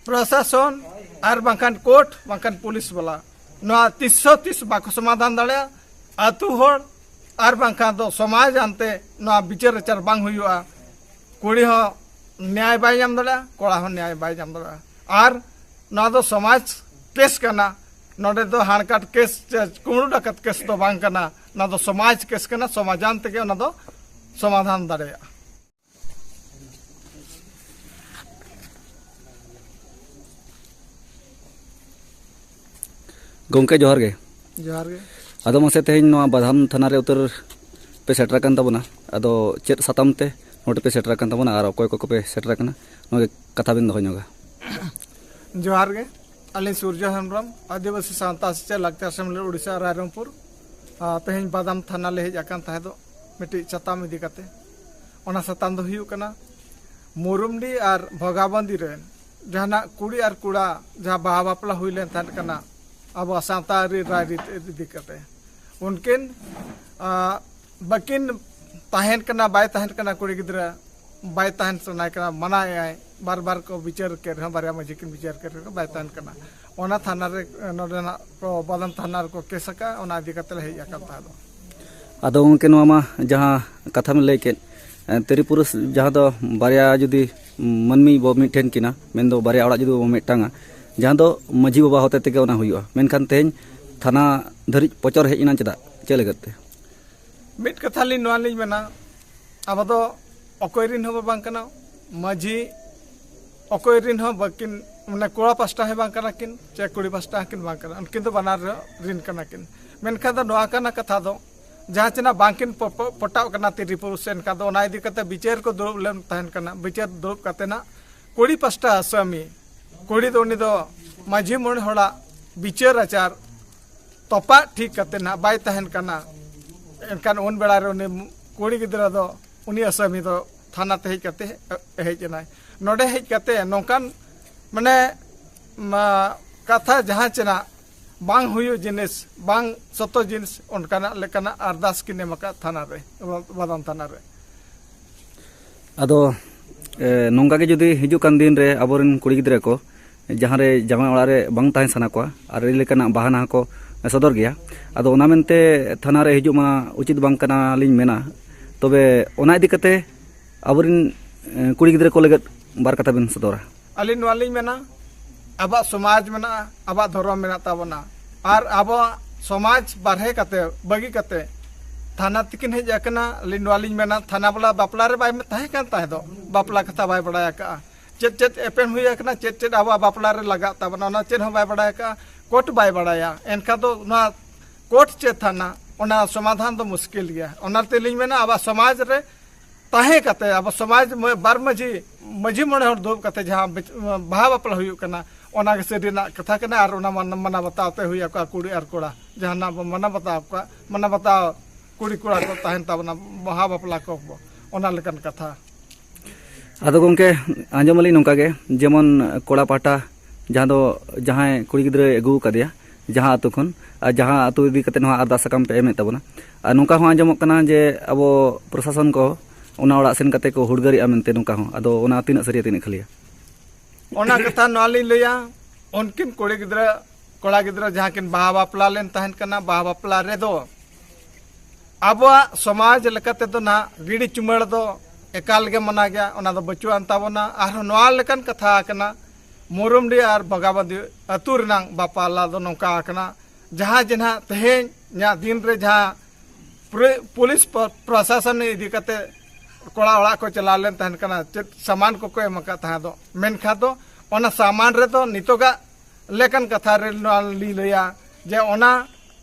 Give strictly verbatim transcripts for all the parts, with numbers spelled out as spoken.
ᱯᱨᱚᱥᱟᱥᱚᱱ ᱟᱨ ᱵᱟᱝᱠᱷᱟᱱ ᱠᱳᱨᱴ ᱵᱟᱝᱠᱷᱟᱱ ᱯᱩᱞᱤᱥ ᱵᱟᱞᱟ ᱱᱚᱣᱟ ᱛᱤᱥ ᱦᱚᱸ ᱛᱤᱥ ᱵᱟᱠᱚ ᱥᱚᱢᱟᱫᱷᱟᱱ ᱫᱟᱲᱮᱭᱟᱜᱼᱟ᱾ ᱟᱹᱛᱩ ᱦᱚᱲ ᱟᱨ ᱵᱟᱝᱠᱷᱟᱱ ᱫᱚ ᱥᱚᱢᱟᱡᱽ ᱟᱱᱛᱮ ᱱᱚᱣᱟ ᱵᱤᱪᱟᱹᱨ ᱟᱪᱟᱨ ᱵᱟᱝ ᱦᱩᱭᱩᱜᱼᱟ᱾ ᱠᱩᱲᱤ ᱦᱚᱸ ᱱᱮᱭᱟᱭ ᱵᱟᱭ ᱧᱟᱢ ᱫᱟᱲᱮᱭᱟᱜᱼᱟ, ᱠᱚᱲᱟ ᱦᱚᱸ ᱱᱮᱭᱟᱭ ᱵᱟᱭ ᱧᱟᱢ ᱫᱟᱲᱮᱭᱟᱜᱼᱟ᱾ ᱟᱨ ᱱᱚᱣᱟ ᱫᱚ ᱥᱚᱢᱟᱡᱽ ᱠᱮᱥ ᱠᱟᱱᱟ᱾ ᱱᱚᱰᱮ ᱫᱚ ᱦᱟᱲᱠᱟᱴ ᱠᱮᱥ ᱥᱮ ᱠᱩᱢᱲᱩ ᱰᱟᱠᱟᱛ ᱠᱮᱥ ᱫᱚ ᱵᱟᱝ ᱠᱟᱱᱟ᱾ ᱱᱚᱣᱟ ᱫᱚ ᱥᱚᱢᱟᱡᱽ ᱠᱮᱥ ᱠᱟᱱᱟ, ᱥᱚᱢᱟᱡᱟᱱ ᱛᱮᱜᱮ ᱚᱱᱟ ᱫᱚ ᱥᱚᱢᱟᱫᱷᱟᱱ ᱫᱟᱲᱮᱭᱟᱜᱼᱟ᱾ ᱜᱚᱢᱠᱮ, ᱡᱚᱦᱟᱨ ᱜᱮ᱾ ᱡᱚᱦᱟᱨ ᱜᱮ᱾ ᱟᱫᱚ ᱢᱟᱥᱮ, ᱛᱮᱦᱮᱧ ᱱᱚᱣᱟ ᱵᱟᱫᱟᱢ ᱛᱷᱟᱱᱟ ᱨᱮ ᱩᱛᱟᱹᱨ ᱯᱮ ᱥᱮᱴᱮᱨ ᱟᱠᱟᱱ ᱛᱟᱵᱚᱱᱟ᱾ ᱟᱫᱚ ᱪᱮᱫ ᱥᱟᱛᱟᱢ ᱛᱮ ᱱᱚᱰᱮ ᱯᱮ ᱥᱮᱴᱮᱨ ᱟᱠᱟᱱ ᱛᱟᱵᱚᱱᱟ ᱟᱨ ᱚᱠᱚᱭ ᱠᱚᱠᱚ ᱯᱮ ᱥᱮᱴᱮᱨ ᱟᱠᱟᱱᱟ, ᱱᱚᱣᱟ ᱜᱮ ᱠᱟᱛᱷᱟ ᱵᱤᱱ ᱫᱚᱦᱚ ᱧᱚᱜᱟ᱾ ᱡᱚᱦᱟᱨ ᱜᱮ᱾ ᱟᱹᱞᱤᱧ ᱥᱩᱨᱡᱚ ᱦᱮᱢᱵᱨᱚᱢ, ᱟᱹᱫᱤᱵᱟᱹᱥᱤ ᱥᱟᱶᱛᱟ ᱥᱮᱪᱮᱫ ᱞᱟᱠᱪᱟᱨ ᱥᱮᱢᱞᱮᱫ ᱳᱰᱤᱥᱟ ᱨᱟᱭᱨᱚᱝᱯᱩᱨ᱾ ᱟᱨ ᱛᱮᱦᱮᱧ ᱵᱟᱫᱟᱢ ᱛᱷᱟᱱᱟ ᱞᱮ ᱦᱮᱡ ᱟᱠᱟᱱ ᱛᱟᱦᱮᱸ ᱫᱚ ᱢᱤᱫᱴᱤᱡ ᱥᱟᱛᱟᱢ ᱤᱫᱤ ᱠᱟᱛᱮ᱾ ᱚᱱᱟ ᱥᱟᱛᱟᱢ ᱫᱚ ᱦᱩᱭᱩᱜ ᱠᱟᱱᱟ ᱢᱩᱨᱩᱢᱰᱤ ᱟᱨ ᱵᱷᱚᱜᱟᱵᱚᱱᱫᱤ ᱨᱮ ᱡᱟᱦᱟᱱᱟᱜ ᱠᱩᱲᱤ ᱟᱨ ᱠᱚᱲᱟ ᱡᱟᱦᱟᱸ ᱵᱟᱦᱟ ᱵᱟᱯᱞᱟ ᱦᱩᱭ ᱞᱮᱱ ᱛᱟᱦᱮᱸ ᱠᱟᱱᱟ ᱟᱵᱚᱣᱟᱜ ᱥᱟᱶᱛᱟ ᱟᱹᱨᱤ ᱨᱟᱭᱨᱤᱛ ᱤᱫᱤ ᱠᱟᱛᱮ᱾ ᱩᱱᱠᱤᱱ, ᱟ, ᱵᱟᱹᱠᱤᱱ ᱛᱟᱦᱮᱱ ᱠᱟᱱᱟ, ᱵᱟᱭ ᱛᱟᱦᱮᱱ ᱠᱟᱱᱟ ᱠᱩᱲᱤ ᱜᱤᱫᱽᱨᱟᱹ, ᱵᱟᱭ ᱛᱟᱦᱮᱱ ᱥᱟᱱᱟᱭ ᱠᱟᱱᱟ, ᱢᱟᱱᱟᱭᱮᱫᱼᱟᱭ, ᱵᱟᱨ ᱵᱟᱨ ᱠᱚ ᱵᱤᱪᱟᱹᱨ ᱠᱮᱫ ᱨᱮᱦᱚᱸ, ᱵᱟᱨᱭᱟ ᱢᱟᱹᱡᱷᱤ ᱠᱤᱱ ᱵᱤᱪᱟᱹᱨ ᱠᱮᱫ ᱨᱮᱦᱚᱸ ᱵᱟᱭ ᱛᱟᱦᱮᱱ ᱠᱟᱱᱟ᱾ ᱚᱱᱟ ᱛᱷᱟᱱᱟ ᱨᱮ, ᱱᱚᱰᱮᱱᱟᱜ ᱠᱚ ᱵᱟᱫᱟᱢ ᱛᱷᱟᱱᱟ ᱨᱮᱠᱚ ᱠᱮᱥ ᱟᱠᱟᱫᱼᱟ, ᱚᱱᱟ ᱤᱫᱤ ᱠᱟᱛᱮ ᱞᱮ ᱦᱮᱡ ᱟᱠᱟᱱ ᱛᱟᱦᱮᱸ ᱫᱚ᱾ ᱟᱫᱚ ᱜᱚᱢᱠᱮ, ᱱᱚᱣᱟ ᱢᱟ ᱡᱟᱦᱟᱸ ᱠᱟᱛᱷᱟ ᱵᱮᱱ ᱞᱟᱹᱭ ᱠᱮᱫ, ᱮ, ᱛᱨᱤ ᱯᱩᱨᱩᱥ ᱡᱟᱦᱟᱸ ᱫᱚ ᱵᱟᱨᱭᱟ ᱡᱩᱫᱤ ᱢᱟᱹᱱᱢᱤ ᱵᱚ ᱢᱤᱫ ᱴᱷᱮᱱ ᱠᱤᱱᱟ, ᱢᱮᱱᱫᱚ ᱵᱟᱨᱭᱟ ᱚᱲᱟᱜ ᱡᱩᱫᱤ ᱵᱚ ᱢᱤᱫᱴᱟᱝᱟ, ᱡᱟᱦᱟᱸ ᱫᱚ ᱢᱟᱹᱡᱷᱤ ᱵᱟᱵᱟ ᱦᱚᱛᱮ ᱛᱮᱜᱮ ᱚᱱᱟ ᱦᱩᱭᱩᱜᱼᱟ, ᱢᱮᱱᱠᱷᱟᱱ ᱛᱮᱦᱮᱧ ᱛᱷᱟᱱᱟ ᱫᱷᱟᱹᱨᱤᱡ ᱯᱚᱪᱚᱨ ᱦᱮᱡ ᱮᱱᱟ ᱪᱮᱫᱟᱜ? ᱪᱮᱫ ᱞᱟᱹᱜᱤᱫ ᱛᱮ? ᱢᱤᱫ ᱠᱟᱛᱷᱟ ᱞᱤᱧ ᱱᱚᱣᱟ ᱞᱤᱧ ᱢᱮᱱᱟ, ᱟᱵᱚ ᱫᱚ ᱚᱠᱚᱭ ᱨᱤᱱ ᱦᱚᱸ ᱵᱟᱝ ᱠᱟᱱᱟ, ᱢᱟᱹᱡᱷᱤ ᱚᱠᱚᱭ ᱨᱤᱱ ᱦᱚᱸ ᱵᱟᱹᱠᱤᱱ, ᱢᱟᱱᱮ ᱠᱚᱲᱟ ᱯᱟᱥᱴᱟ ᱦᱚᱸ ᱵᱟᱝ ᱠᱟᱱᱟ ᱠᱤᱱ, ᱪᱮ ᱠᱩᱲᱤ ᱯᱟᱥᱴᱟ ᱦᱚᱸ ᱠᱤᱱ ᱵᱟᱝ ᱠᱟᱱᱟ, ᱩᱱᱠᱤᱱ ᱫᱚ ᱵᱟᱱᱟᱨ ᱨᱤᱱ ᱠᱟᱱᱟ ᱠᱤᱱ᱾ ᱢᱮᱱᱠᱷᱟᱱ ᱫᱚ ᱱᱚᱣᱟ ᱠᱟᱱᱟ ᱠᱟᱛᱷᱟ ᱫᱚ, ᱡᱟᱦᱟᱸ ᱪᱮᱱᱟᱜ ᱵᱟᱝ ᱠᱤᱱ ᱯᱚ-, ᱯᱚ-, ᱯᱚᱴᱟᱣ ᱠᱟᱱᱟ ᱛᱤᱨᱤ ᱯᱩᱨᱩᱥ, ᱮᱱᱠᱷᱟᱱ ᱫᱚ ᱚᱱᱟ ᱤᱫᱤ ᱠᱟᱛᱮ ᱵᱤᱪᱟᱹᱨ ᱠᱚ ᱫᱩᱲᱩᱵ ᱞᱮᱱ ᱛᱟᱦᱮᱱ ᱠᱟᱱᱟ᱾ ᱵᱤᱪᱟᱹᱨ ᱫᱩᱲᱩᱵ ᱠᱟᱛᱮ ᱱᱟᱜ ᱠᱩᱲᱤ ᱯᱟᱥᱴᱟ ᱟᱥᱟᱢᱤ, ᱠᱩᱲᱤ ᱫᱚ ᱩᱱᱤ ᱫᱚ ᱢᱟᱹᱡᱷᱤ ᱢᱚᱬᱮ ᱦᱚᱲᱟᱜ ᱵᱤᱪᱟᱹᱨ ᱟᱪᱟᱨ ᱛᱚᱯᱟᱜ ᱴᱷᱤᱠ ᱠᱟᱛᱮ ᱱᱟᱜ ᱵᱟᱭ ᱛᱟᱦᱮᱱ ᱠᱟᱱᱟ᱾ ᱮᱱᱠᱷᱟᱱ ᱩᱱ ᱵᱮᱲᱟ ᱨᱮ ᱩᱱᱤ ᱠᱩᱲᱤ ᱜᱤᱫᱽᱨᱟᱹ ᱫᱚ ᱩᱱᱤ ᱟᱥᱟᱢᱤ ᱫᱚ ᱛᱷᱟᱱᱟ ᱛᱮ ᱦᱮᱡ ᱠᱟᱛᱮ ᱦᱮᱡ ᱮᱱᱟᱭ᱾ ᱱᱚᱰᱮ ᱦᱮᱡ ᱠᱟᱛᱮ ᱱᱚᱝᱠᱟᱱ, ᱢᱟᱱᱮ, ᱢᱟ, ᱠᱟᱛᱷᱟ ᱡᱟᱦᱟᱸ ᱪᱮᱱᱟᱜ ᱵᱟᱝ ᱦᱩᱭᱩᱜ ᱡᱤᱱᱤᱥ, ᱵᱟᱝ ᱥᱚᱛᱚ ᱡᱤᱱᱤᱥ, ᱚᱱᱠᱟᱱᱟᱜ ᱞᱮᱠᱟᱱᱟᱜ ᱟᱨᱫᱟᱥ ᱠᱤᱱ ᱮᱢ ᱟᱠᱟᱫ ᱛᱷᱟᱱᱟ ᱨᱮ, ᱵᱟᱫᱟᱢ ᱛᱷᱟᱱᱟ ᱨᱮ᱾ ᱟᱫᱚ, ᱮ, ᱱᱚᱝᱠᱟ ᱜᱮ ᱡᱩᱫᱤ ᱦᱤᱡᱩᱜ ᱠᱟᱱ ᱫᱤᱱ ᱨᱮ ᱟᱵᱚᱨᱮᱱ ᱠᱩᱲᱤ ᱜᱤᱫᱽᱨᱟᱹ ᱠᱚ ᱡᱟᱦᱟᱸ ᱨᱮ ᱡᱟᱶᱟᱭ ᱚᱲᱟᱜ ᱨᱮ ᱵᱟᱝ ᱛᱟᱦᱮᱸ ᱥᱟᱱᱟ ᱠᱚᱣᱟ ᱟᱨ ᱟᱹᱰᱤ ᱞᱮᱠᱟᱱᱟᱜ ᱵᱟᱦᱟᱱᱟ ᱦᱚᱸᱠᱚ ᱥᱚᱫᱚᱨ ᱜᱮᱭᱟ᱾ ᱟᱫᱚ ᱚᱱᱟ ᱢᱮᱱᱛᱮ ᱛᱷᱟᱱᱟ ᱨᱮ ᱦᱤᱡᱩᱜ ᱢᱟ ᱩᱪᱤᱛ ᱵᱟᱝ ᱠᱟᱱᱟ ᱞᱤᱧ ᱢᱮᱱᱟ᱾ ᱛᱚᱵᱮ ᱚᱱᱟ ᱤᱫᱤ ᱠᱟᱛᱮ ᱟᱵᱚᱨᱮᱱ, ᱮ, ᱠᱩᱲᱤ ᱜᱤᱫᱽᱨᱟᱹ ᱠᱚ ᱞᱟᱹᱜᱤᱫ ᱵᱟᱨ ᱠᱟᱛᱷᱟ ᱵᱮᱱ ᱥᱚᱫᱚᱨᱟ᱾ ᱟᱹᱞᱤᱧ ᱱᱚᱣᱟ ᱞᱤᱧ ᱢᱮᱱᱟ, ᱟᱵᱚᱣᱟᱜ ᱥᱚᱢᱟᱡᱽ ᱢᱮᱱᱟᱜᱼᱟ, ᱟᱵᱚᱣᱟᱜ ᱫᱷᱚᱨᱚᱢ ᱢᱮᱱᱟᱜ ᱛᱟᱵᱚᱱᱟ, ᱟᱨ ᱟᱵᱚᱣᱟᱜ ᱥᱚᱢᱟᱡᱽ ᱵᱟᱨᱦᱮ ᱠᱟᱛᱮ, ᱵᱟᱹᱜᱤ ᱠᱟᱛᱮ ᱛᱷᱟᱱᱟ ᱛᱮᱠᱤᱱ ᱦᱮᱡ ᱟᱠᱟᱱᱟ᱾ ᱟᱹᱞᱤᱧ ᱱᱚᱣᱟ ᱞᱤᱧ ᱢᱮᱱᱟ, ᱛᱷᱟᱱᱟ ᱵᱟᱞᱟ ᱵᱟᱯᱞᱟ ᱨᱮ ᱵᱟᱭ ᱛᱟᱦᱮᱸ ᱠᱟᱱ ᱛᱟᱦᱮᱸ ᱫᱚ, ᱵᱟᱯᱞᱟ ᱠᱟᱛᱷᱟ ᱵᱟᱭ ᱵᱟᱲᱟᱭ ᱟᱠᱟᱫᱼᱟ, ᱪᱮᱫ ᱪᱮᱫ ᱮᱯᱮᱢ ᱦᱩᱭ ᱟᱠᱟᱱᱟ, ᱪᱮᱫ ᱪᱮᱫ ᱟᱵᱚᱣᱟᱜ ᱵᱟᱯᱞᱟ ᱨᱮ ᱞᱟᱜᱟᱜ ᱛᱟᱵᱚᱱᱟ, ᱚᱱᱟ ᱪᱮᱫ ᱦᱚᱸ ᱵᱟᱭ ᱵᱟᱲᱟᱭ ᱟᱠᱟᱫᱼᱟ, ᱠᱳᱨᱴ ᱵᱟᱭ ᱵᱟᱲᱟᱭᱟ᱾ ᱮᱱᱠᱷᱟᱱ ᱫᱚ ᱱᱚᱣᱟ ᱠᱳᱨᱴ ᱪᱮ ᱛᱷᱟᱱᱟ, ᱚᱱᱟ ᱥᱚᱢᱟᱫᱷᱟᱱ ᱫᱚ ᱢᱩᱥᱠᱤᱞ ᱜᱮᱭᱟ᱾ ᱚᱱᱟ ᱛᱮᱞᱤᱧ ᱢᱮᱱᱟ, ᱟᱵᱚᱣᱟᱜ ᱥᱚᱢᱟᱡᱽ ᱨᱮ ᱛᱟᱦᱮᱸ ᱠᱟᱛᱮ, ᱟᱵᱚ ᱥᱚᱢᱟᱡᱽ ᱢᱚ-, ᱵᱟᱨ ᱢᱟᱺᱡᱷᱤ, ᱢᱟᱺᱡᱷᱤ ᱢᱚᱬᱮ ᱦᱚᱲ ᱫᱩᱲᱩᱵ ᱠᱟᱛᱮ ᱡᱟᱦᱟᱸ ᱵᱤᱪ-, ᱵᱟᱦᱟ ᱵᱟᱯᱞᱟ ᱦᱩᱭᱩᱜ ᱠᱟᱱᱟ, ᱚᱱᱟ ᱜᱮ ᱥᱟᱹᱨᱤᱱᱟᱜ ᱠᱟᱛᱷᱟ ᱠᱟᱱᱟ᱾ ᱟᱨ ᱚᱱᱟ ᱢᱟᱱ-, ᱢᱟᱱᱟᱣ ᱵᱟᱛᱟᱣ ᱛᱮ ᱦᱩᱭ ᱟᱠᱚᱣᱟ ᱠᱩᱲᱤ ᱟᱨ ᱠᱚᱲᱟ, ᱡᱟᱦᱟᱱᱟᱜ ᱵᱚ ᱢᱟᱱᱟᱣ ᱵᱟᱛᱟᱣ ᱠᱚᱣᱟ, ᱢᱟᱱᱟᱣ ᱵᱟᱛᱟᱣ ᱠᱩᱲᱤ ᱠᱚᱲᱟ ᱠᱚ ᱛᱟᱦᱮᱱ ᱛᱟᱵᱚᱱᱟ, ᱵᱟᱦᱟ ᱵᱟᱯᱞᱟ ᱠᱚ, ᱚᱱᱟ ᱞᱮᱠᱟᱱ ᱠᱟᱛᱷᱟ᱾ ᱟᱫᱚ ᱜᱚᱢᱠᱮ, ᱟᱸᱡᱚᱢ ᱟᱹᱞᱤᱧ ᱱᱚᱝᱠᱟ ᱜᱮ, ᱡᱮᱢᱚᱱ ᱠᱚᱲᱟ ᱯᱟᱦᱴᱟ ᱡᱟᱦᱟᱸ ᱫᱚ, ᱡᱟᱦᱟᱸᱭ ᱠᱩᱲᱤ ᱜᱤᱫᱽᱨᱟᱹᱭ ᱟᱹᱜᱩ ᱟᱠᱟᱫᱮᱭᱟ ᱡᱟᱦᱟᱸ ᱟᱹᱛᱩ ᱠᱷᱚᱱ, ᱟᱨ ᱡᱟᱦᱟᱸ ᱟᱹᱛᱩ ᱤᱫᱤ ᱠᱟᱛᱮ ᱦᱚᱸ ᱟᱨᱫᱟᱥ ᱥᱟᱠᱟᱢ ᱯᱮ ᱮᱢᱮᱫ ᱛᱟᱵᱚᱱᱟ, ᱟᱨ ᱱᱚᱝᱠᱟ ᱦᱚᱸ ᱟᱸᱡᱚᱢᱚᱜ ᱠᱟᱱᱟ ᱡᱮ ᱟᱵᱚ ᱯᱨᱚᱥᱟᱥᱚᱱ ᱠᱚ ᱚᱱᱟ ᱚᱲᱟᱜ ᱥᱮᱱ ᱠᱟᱛᱮ ᱠᱚ ᱦᱩᱲᱜᱟᱹᱨᱮᱜᱼᱟ ᱢᱮᱱᱛᱮ, ᱱᱚᱝᱠᱟ ᱦᱚᱸ᱾ ᱟᱫᱚ ᱚᱱᱟ ᱛᱤᱱᱟᱹᱜ ᱥᱟᱹᱨᱤᱭᱟ, ᱛᱤᱱᱟᱹᱜ ᱠᱷᱟᱹᱞᱤᱭᱟ? ᱚᱱᱟ ᱠᱟᱛᱷᱟ ᱱᱚᱣᱟ ᱞᱤᱧ ᱞᱟᱹᱭᱟ, ᱩᱱᱠᱤᱱ ᱠᱩᱲᱤ ᱜᱤᱫᱽᱨᱟᱹ, ᱠᱚᱲᱟ ᱜᱤᱫᱽᱨᱟᱹ ᱡᱟᱦᱟᱸ ᱠᱤᱱ ᱵᱟᱦᱟ ᱵᱟᱯᱞᱟ ᱞᱮᱱ ᱛᱟᱦᱮᱸᱱ ᱠᱟᱱᱟ, ᱵᱟᱦᱟ ᱵᱟᱯᱞᱟ ᱨᱮᱫᱚ ᱟᱵᱚᱣᱟᱜ ᱥᱚᱢᱟᱡᱽ ᱞᱮᱠᱟ ᱛᱮᱫᱚ ᱱᱟᱦᱟᱜ ᱜᱤᱰᱤ ᱪᱩᱢᱟᱹᱲ ᱫᱚ ᱮᱠᱟᱞ ᱜᱮ ᱢᱟᱱᱟ ᱜᱮᱭᱟ, ᱚᱱᱟ ᱫᱚ ᱵᱟᱹᱪᱩᱜ ᱟᱱ ᱛᱟᱵᱚᱱᱟ᱾ ᱟᱨᱦᱚᱸ ᱱᱚᱣᱟ ᱞᱮᱠᱟᱱ ᱠᱟᱛᱷᱟ ᱠᱟᱱᱟ, ᱢᱩᱨᱩᱢᱰᱤ ᱟᱨ ᱵᱟᱜᱟᱵᱟᱸᱫᱤ ᱟᱹᱛᱩ ᱨᱮᱱᱟᱜ ᱵᱟᱯᱞᱟ ᱫᱚ ᱱᱚᱝᱠᱟ ᱠᱟᱱᱟ, ᱡᱟᱦᱟᱸ ᱡᱮ ᱱᱟᱦᱟᱜ ᱛᱮᱦᱮᱧᱟᱜ ᱫᱤᱱ ᱨᱮ ᱡᱟᱦᱟᱸ ᱯᱩᱨᱟᱹ ᱯᱩᱞᱤᱥ ᱯᱨᱚ-, ᱯᱨᱚᱥᱟᱥᱚᱱ ᱤᱫᱤ ᱠᱟᱛᱮ ᱠᱚᱲᱟ ᱚᱲᱟᱜ ᱠᱚ ᱪᱟᱞᱟᱣ ᱞᱮᱱ ᱛᱟᱦᱮᱸᱱ ᱠᱟᱱᱟ, ᱪᱮᱫ ᱥᱟᱢᱟᱱ ᱠᱚᱠᱚ ᱮᱢ ᱟᱠᱟᱫ ᱛᱟᱦᱮᱸ ᱫᱚ, ᱢᱮᱱᱠᱷᱟᱱ ᱫᱚ ᱚᱱᱟ ᱥᱟᱢᱟᱱ ᱨᱮᱫᱚ ᱱᱤᱛᱚᱜᱟᱜ ᱞᱮᱠᱟᱱ ᱠᱟᱛᱷᱟ ᱨᱮ ᱱᱚᱣᱟ ᱞᱤᱧ ᱞᱟᱹᱭᱟ ᱡᱮ ᱚᱱᱟ